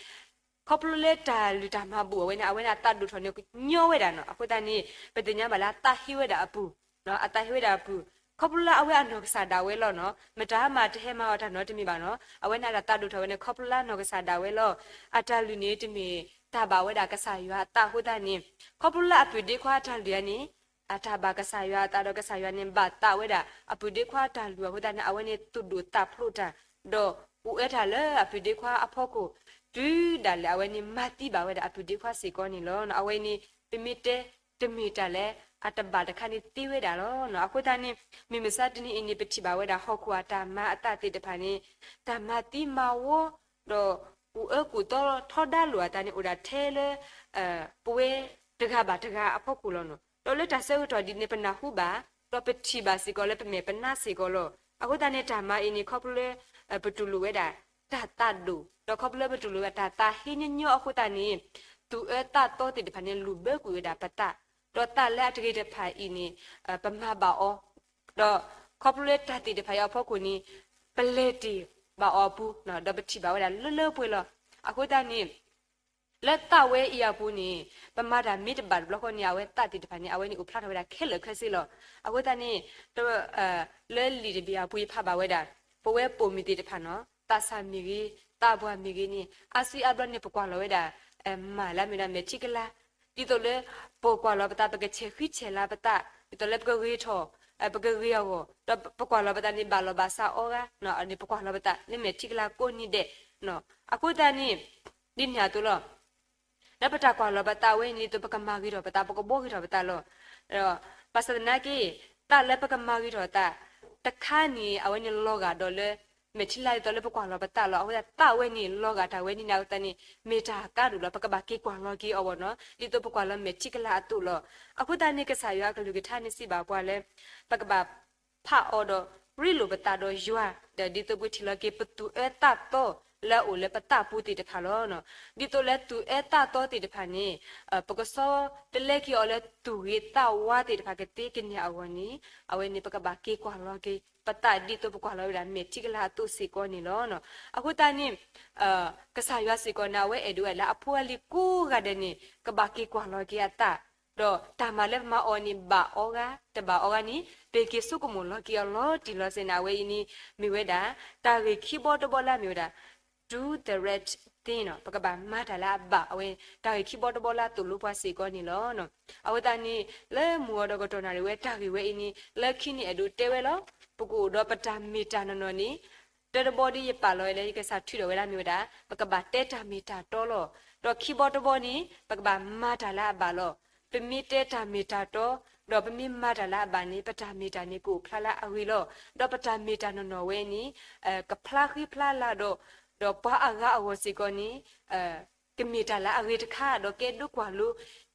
ခီဖျိလၢတၢ်လုၢ်တၢ်မၤဘူၣ်အဝဲန့ၣ် အဝဲန့ၣ်အသးဒိၣ်ထီၣ်န့ၣ် ကညီဝဲဒၣ်နီၤ. အဃိသတးန့ၣ် ပသ့ၣ်ညါဘၣ်လၢအသးဟ့ဝဲဒၣ်အပူၤ အသးဟ့ဝဲဒၣ်အပူၤ ခီဖျိလၢအဝဲအနီၢ်ကစၢ်ဒၣ်ဝဲလီၤနီၤ, မတၤမၤတဟဲမၤအီၤတၢ်နီတမံၤဘၣ်နီၤ, အဝဲန့ၣ်အတၢ်ဒိၣ်ထီၣ်ဝဲန့ၣ် ခီဖျိလၢအနီၢ်ကစၢ်ဒၣ်ဝဲလီၤ. အတၢ်လုၢ်န့ၣ် တမ့ၢ်တၢ်ဘၣ်ဝဲဒၣ်ကစၢ်ယွၤအသးအဃိသတးန့ၣ်, ခီဖျိလၢအပုၢ်ဒ့ခွါအတၢ်လုၢ်အန့ၣ် အတၢ်ဘၣ်ကစၢ်ယွၤအသးဒီးကစၢ်ယွၤန့ၣ် ဘၣ်သးဝဲဒၣ်အပုၢ်ဒ့ခွါတၢ်လုၢ်အဃိသတးန့ၣ် အဝဲန့ၣ်သူၣ်ဒိၣ်သးဖျိးတၢ်, ဒီးအိၣ်အၢတၢ်လၢအပုၢ်ဒ့ခွါအဖီခိၣ်, တုၤဒၣ်လဲာ်အဝဲန့ၣ်မၤသံဘၣ်ဝဲဒၣ်အပုၢ်ဒ့ခွါစ့ၢ်ကီးန့ၣ်လီၤ. အဝဲန့ၣ် ပမ့ၢ်တဲ တမ့ၢ်တၢ်လၢအတဘၣ်တခါန့ၣ်သ့ဝဲဒၣ်လီၤ. အဃိသတးန့ၣ် မုၢ်မဆါတနံၤအံၤန့ၣ် ပထံၣ်ဘၣ်ဝဲဒၣ်ဟီၣ်ခိၣ်အတၢ်မၤအသးသ့ၣ်တဖၣ်န့ၣ် တၢ်မၤသံမၤဝီ ဒီးကူၣ်အၢကူၣ်သီထီဒါလိာ်အသးန့ၣ် အိၣ်ဒၣ်ထဲလၢ ပဝဲတဂၤဘၣ်တဂၤအဖီခိၣ်လီၤနီၤ. ဒီးလၢတၢ်ဆၢကတီၢ်ဒ်န့ၣ် ပနၢ်ဟူဘၣ်, ဒီးပထံၣ်ဘၣ်စ့ၢ်ကီးလၢပမဲာ်ပနါစ့ၢ်ကီးလီၤ. အဃိသတးန့ၣ် တၢ်မၤအံၤန့ၣ် ခီဖျိလၢ ပတူၢ်လိာ်ဝဲဒၣ် တၢ်သးဒိၣ်, ဒီးခီဖျိလၢပတူၢ်လိာ်ဝဲဒၣ်တၢ်သးဟ့ညီညီအဃိသတးန့ၣ် သူၣ်အၢသးသီသ့ၣ်တဖၣ်န့ၣ် လူၤဘၢကွံာ်ဝဲဒၣ်ပသး, ဒီးသးလၢအတဂ့ၤတဖၣ်အံၤန့ၣ် ပမၤဘၣ်အီၤ, ဒီးခီဖျိလၢတၢ်သ့ၣ်တဖၣ်အံၤအဖီခိၣ်န့ၣ် ပလဲၤတ့ၢ်ဘၣ်အီၤအပူၤ, ဒီးပထံၣ်ဘၣ်ဝဲဒၣ်လၢလၢပှဲၤပှဲၤလီၤ. အဃိသတးန့ၣ် လၢသးဝဲအံၤအပူၤန့ၣ် ပမၤတၢ်မ့ၢ်တဘၣ်တဘျီဃီန့ၣ် အဝဲသးသ့ၣ်တဖၣ်န့ၣ် အဝဲန့ၣ်အိၣ်ဖျါထီၣ်ဝဲဒၣ်ခဲလၢာ်ခဲဆ့လီၤ. အဃိသတးန့ၣ် လၢလံာ်တဘ့ၣ်အပူၤယဖးဘၣ်ဝဲဒၣ် ပဝဲပိာ်မုၣ်သ့ၣ်တဖၣ်နီၤ သးစၢ်မ့ၢ်ဂ့ၤ သးပှၢ်မ့ၢ်ဂ့ၤန့ၣ် အါစုအါဘျီန့ၣ် ပကွၢ်လီၤဝဲဒၣ် မၤလၢမ့ၢ်ဒၣ်မဲာ်ထံကလၤ, ဒ်သိးလၢ ပကွၢ်လီၤပသး ပကဆဲးဃံဆဲးလၤပသး, ဒ်သိးလၢပကဂ့ၤထီၣ် ပကဂ့ၤအဂီၢ်, ဒီးပကွၢ်လီၤပသးန့ၣ် ဘၣ်လီၤဘၣ်စးအီဂၤန့ၣ် ပကွၢ်လီၤပသးလၢမဲာ်ထံကလၤကိးနံၤဒဲး. အဃိသတးန့ၣ် ဒ်န့ၣ်အသိးလီၤ. လၢပတၢ်ကွၢ်လီၤပသးဝဲအံၤန့ၣ် ဒ်သိးပကမၤဂ့ၤထီၣ်ပသး ပကဘှီဂ့ၤထီၣ်ပသးလီၤ. ဘၣ်ဆၣ်သနာ်က့ သးလၢပကမၤဂ့ၤထီၣ်သး တခါန့ၣ် အဝဲန့ၣ်လီၤဂာ်ဒီးလၢ မဲာ်ထံလၤဒ်သိးလၢပကွၢ်လီၤပသးလီၤ. အဃိသတးသးဝဲန့ၣ် လီၤဂာ်တၢ်ဝဲန့ၣ်န့ၣ် အဃိသတးန့ၣ် မ့ၢ်တၢ်ကါဒိၣ်လီၤ. ပကဘၣ်က့ၤကွၢ်လီၤက့ၤအီၤဘၣ်နီၤ ဒ်သိးပကွၢ်လီၤမဲာ်ထံကလၤအသိးလီၤ. အဃိသတးန့ၣ် ကစၢ်ယွၤအကလုၢ်ကထါန့ၣ်စံးဘၣ်ပှၤလၢ ပကဘၣ်ဖးအီၤဒီးရ့လိာ်ပသးဒီးယွၤ ဒီးဒ်သိးပကထံၣ်လီၤက့ၤ ပသူၣ်အၢသးသီလၢအအိၣ်လၢပသးပူၤသ့ၣ်တဖၣ်လီၤ. ဒ်သိးလၢသူၣ်အၢသးသီသ့ၣ်တဖၣ်န့ၣ် ပကဆီတလဲက့ၤအီၤလၢသူၣ်ဂ့ၤသးဝါသ့ၣ်တဖၣ်ကသ့ကညးအဂီၢ်န့ၣ် အဝဲန့ၣ်ပကဘၣ်က့ၤကွၢ်လီၤက့ၤ ပသးဒ်သိးပကွၢ်လီၤဝဲဒၣ်မဲာ်ထံကလၤအသိးစ့ၢ်ကီးန့ၣ်လီၤ. အဃိသတးန့ၣ် ကစၢ်ယွၤစ့ၢ်ကီးန့ၣ် အဝဲအဲၣ်ဒိးဝဲလၢအဖိအလံၤကိးဂၤဒဲးန့ၣ် ကဘၣ်က့ၤကွၢ်လီၤက့ၤအသး ဒီးတၢ်မၤလၢပမၤအီၤန့ၣ် ဘၣ်အီဂၤ တဘၣ်အီဂၤန့ၣ် ပက့ၤဆိကမိၣ်လီၤက့ၤအီၤလီၤတံၢ်လီၤဆဲးန့ၣ် အဝဲအံၤန့ၣ် မ့ၢ်ဝဲဒၣ် တၢ်ဂ့ၢ်ခံဘီတဘီလၢအမ့ၢ်ဝဲဒၣ် do the right thing နီၤ ပကဘၣ်မၤတၢ်လၢအဘၣ် အဝဲ တၢ်ဂ့ၢ်ခံဘီတဘီလၢအသိၣ်လိပှၤစ့ၢ်ကီးန့ၣ်လီၤ. အဝဲသတးန့ၣ် လၢမုၢ်ဂီၤဒီးကတီၢ်နၣ်ရံၣ်ဝဲတၢ်ဂ့ၢ်ဝဲအံၤန့ၣ် လၢခံန့ၣ်အဲၣ်ဒိးတဲဝဲလီၤ. ပကအိၣ်ဒီးပတၢ်မ့ၢ်တၢ်နီၢ်နီၢ်န့ၣ် တၢတဘီဒီးယပာ်လီၤဝဲလၢ ယကစၢ်ထုးထီၣ်ဝဲဒၣ်မ့ၢ်ဝဲဒၣ် ပကဘၣ်တဲတၢ်မ့ၢ်တၢ်တီလီၤ. ဒီးခံဘီတဘီန့ၣ် ပကဘၣ်မၤတၢ်လၢအဘၣ်လီၤ. ပမ့ၢ်တဲတၢ်မ့ၢ်တၢ်တီ ဒီးပမ့ၢ်မၤတၢ်လၢအဘၣ်န့ၣ် ပတၢ်မ့ၢ်တၢ်န့ၣ်ကအိၣ်ဖျါလၢအဂ့ၤလီၤ. ဒီးပတၢ်မ့ၢ်တၢ်နီၢ်နီၢ်ဝဲန့ၣ် ကဖျါဃံဖျါလၤဒီး ဒီးပှၤအဂၤအဂီၢ်စ့ၢ်ကီးန့ၣ် ကမ့ၢ်တၢ်လၢအဂ့ၤတခါ ဒီးကဲဒိကွၢ်လိ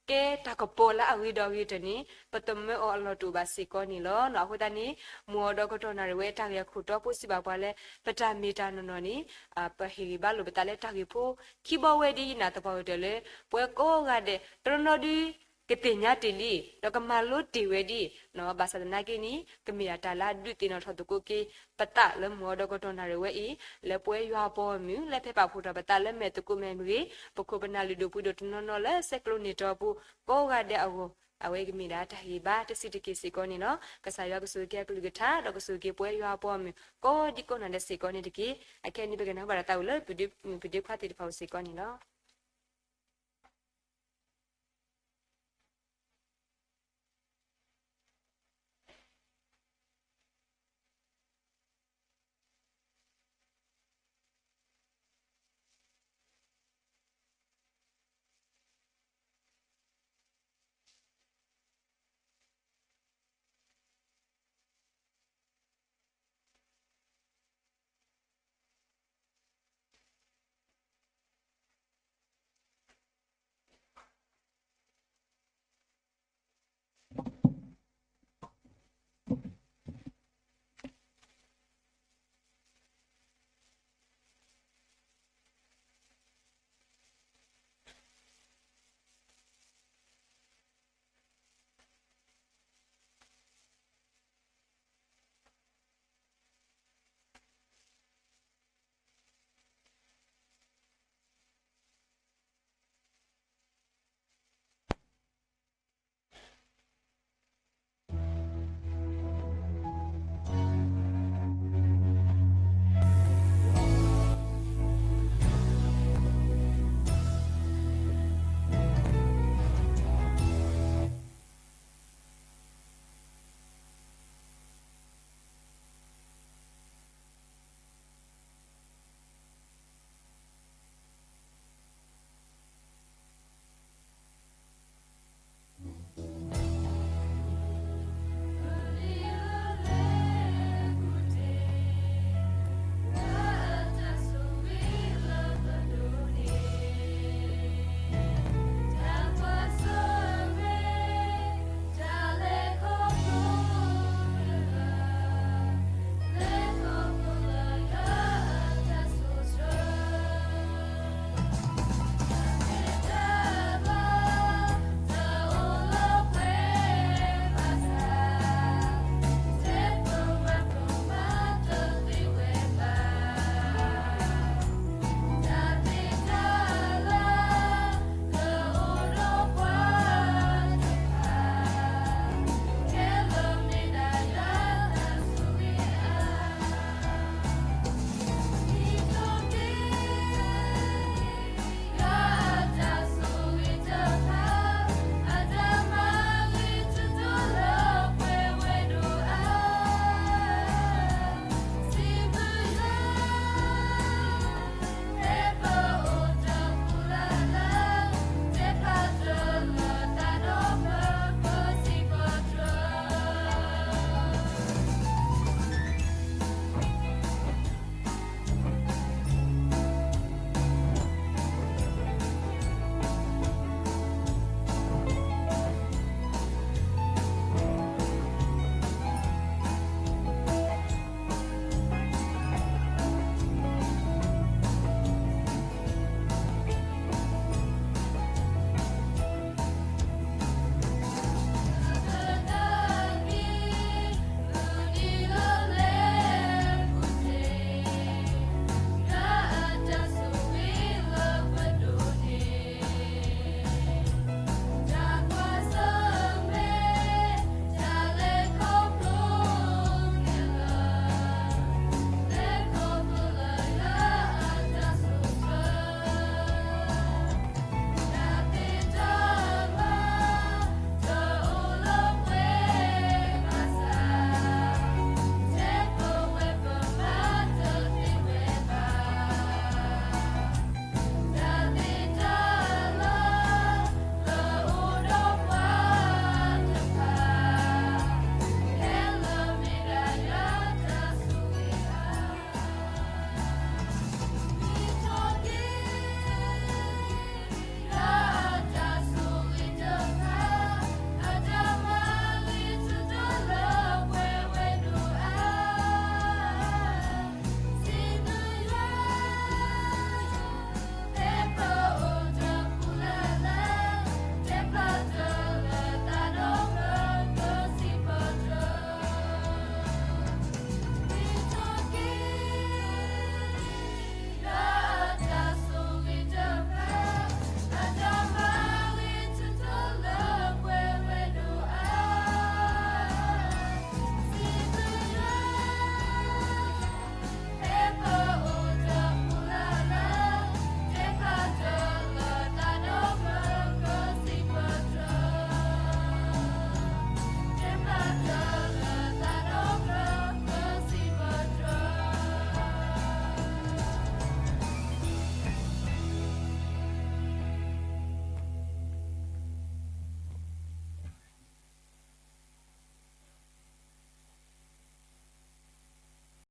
ကဲတၢ်ကပီၤလၢအဂ့ၤဒီးအဂ့ၤတၢၢ်န့ၣ် ပသမၢအီၤအလီၢ်တအိၣ်ဘၣ်စ့ၢ်ကီးန့ၣ်လီၤ. အဃိသတးန့ၣ် မုၢ်ဂီၤဒီးကတီၢ်နၣ်ရံၣ်ဝဲတၢ်ဂ့ၢ်အခိၣ်တီဖိစံးဘၣ်ပှၤလၢ ပတၢ်မ့ၢ်တၢ်နီၢ်နီၢ်န့ၣ် ပဟ့ၣ်ဂံၢ်ဘါလိာ်ပသးလၢတၢ်ဂ့ၢ်ဖိခံဘီဝဲဒ်ယနာ်သပှၢ်ကတၢၢ်လၢ ပဝဲကိးဂၤဒဲး တနီၤနီၤဒုး ကသ့ၣ်ညါတ့ၢ်လံ ဒီးကမၤလိတ့ၢ်ဝဲဒ် ဘၣ်ဆၣ်သနာ်က့န့ၣ် ကမ့ၢ်ဒၣ်တၢ်လၢအဒုးသ့ၣ်နီၣ်ထီၣ်သကိးက့ၤပသးလၢမုၢ်ဂီၤဒီးကတီၢ်နၣ်ရံၣ်ဝဲအံၤ လၢပဝဲယွၤအပှၤဂီၢ်မုၢ် လၢဖဲပာ်ဖှိၣ်ထီၣ်ပသးလၢမဲာ်သကိးမဲာ်မ့ၢ်ဂ့ၤ ပခိၣ်ပနၢ်လုၢ်ဒိၣ်ပှ့ၤဒိၣ်တနီၤနီၤလၢစဲးကျိးန့ၢ်တီအပူၤ ကိးဂၤဒဲးအဂီၢ် အဝဲကမ့ၢ်ဒၣ်တၢ်ဂ့ၢ်ဘါတဆံးတက့ၢ်စ့ၢ်ကီးန့ၣ်လီၤ. ကစၢ်ယွၤကဆိၣ်ဂ့ၤက့ၤအကလုၢ်ကထါ ဒီးကဆိၣ်ဂ့ၤက့ၤပဝဲယွၤအပှၤဂီၢ်မုၢ် ကိးဒံကိးနီၢ်ဒဲးစ့ၢ်ကီးန့ၣ်တက့ၢ်. အခဲအံၤန့ၣ်ပကနၢ်ဟူဘၣ်တၢ်သးဝံၣ်လၢ ပဒ့ခွါသ့ၣ်တဖၣ်အအိၣ်စ့ၢ်ကီးန့ၣ်လီၤ.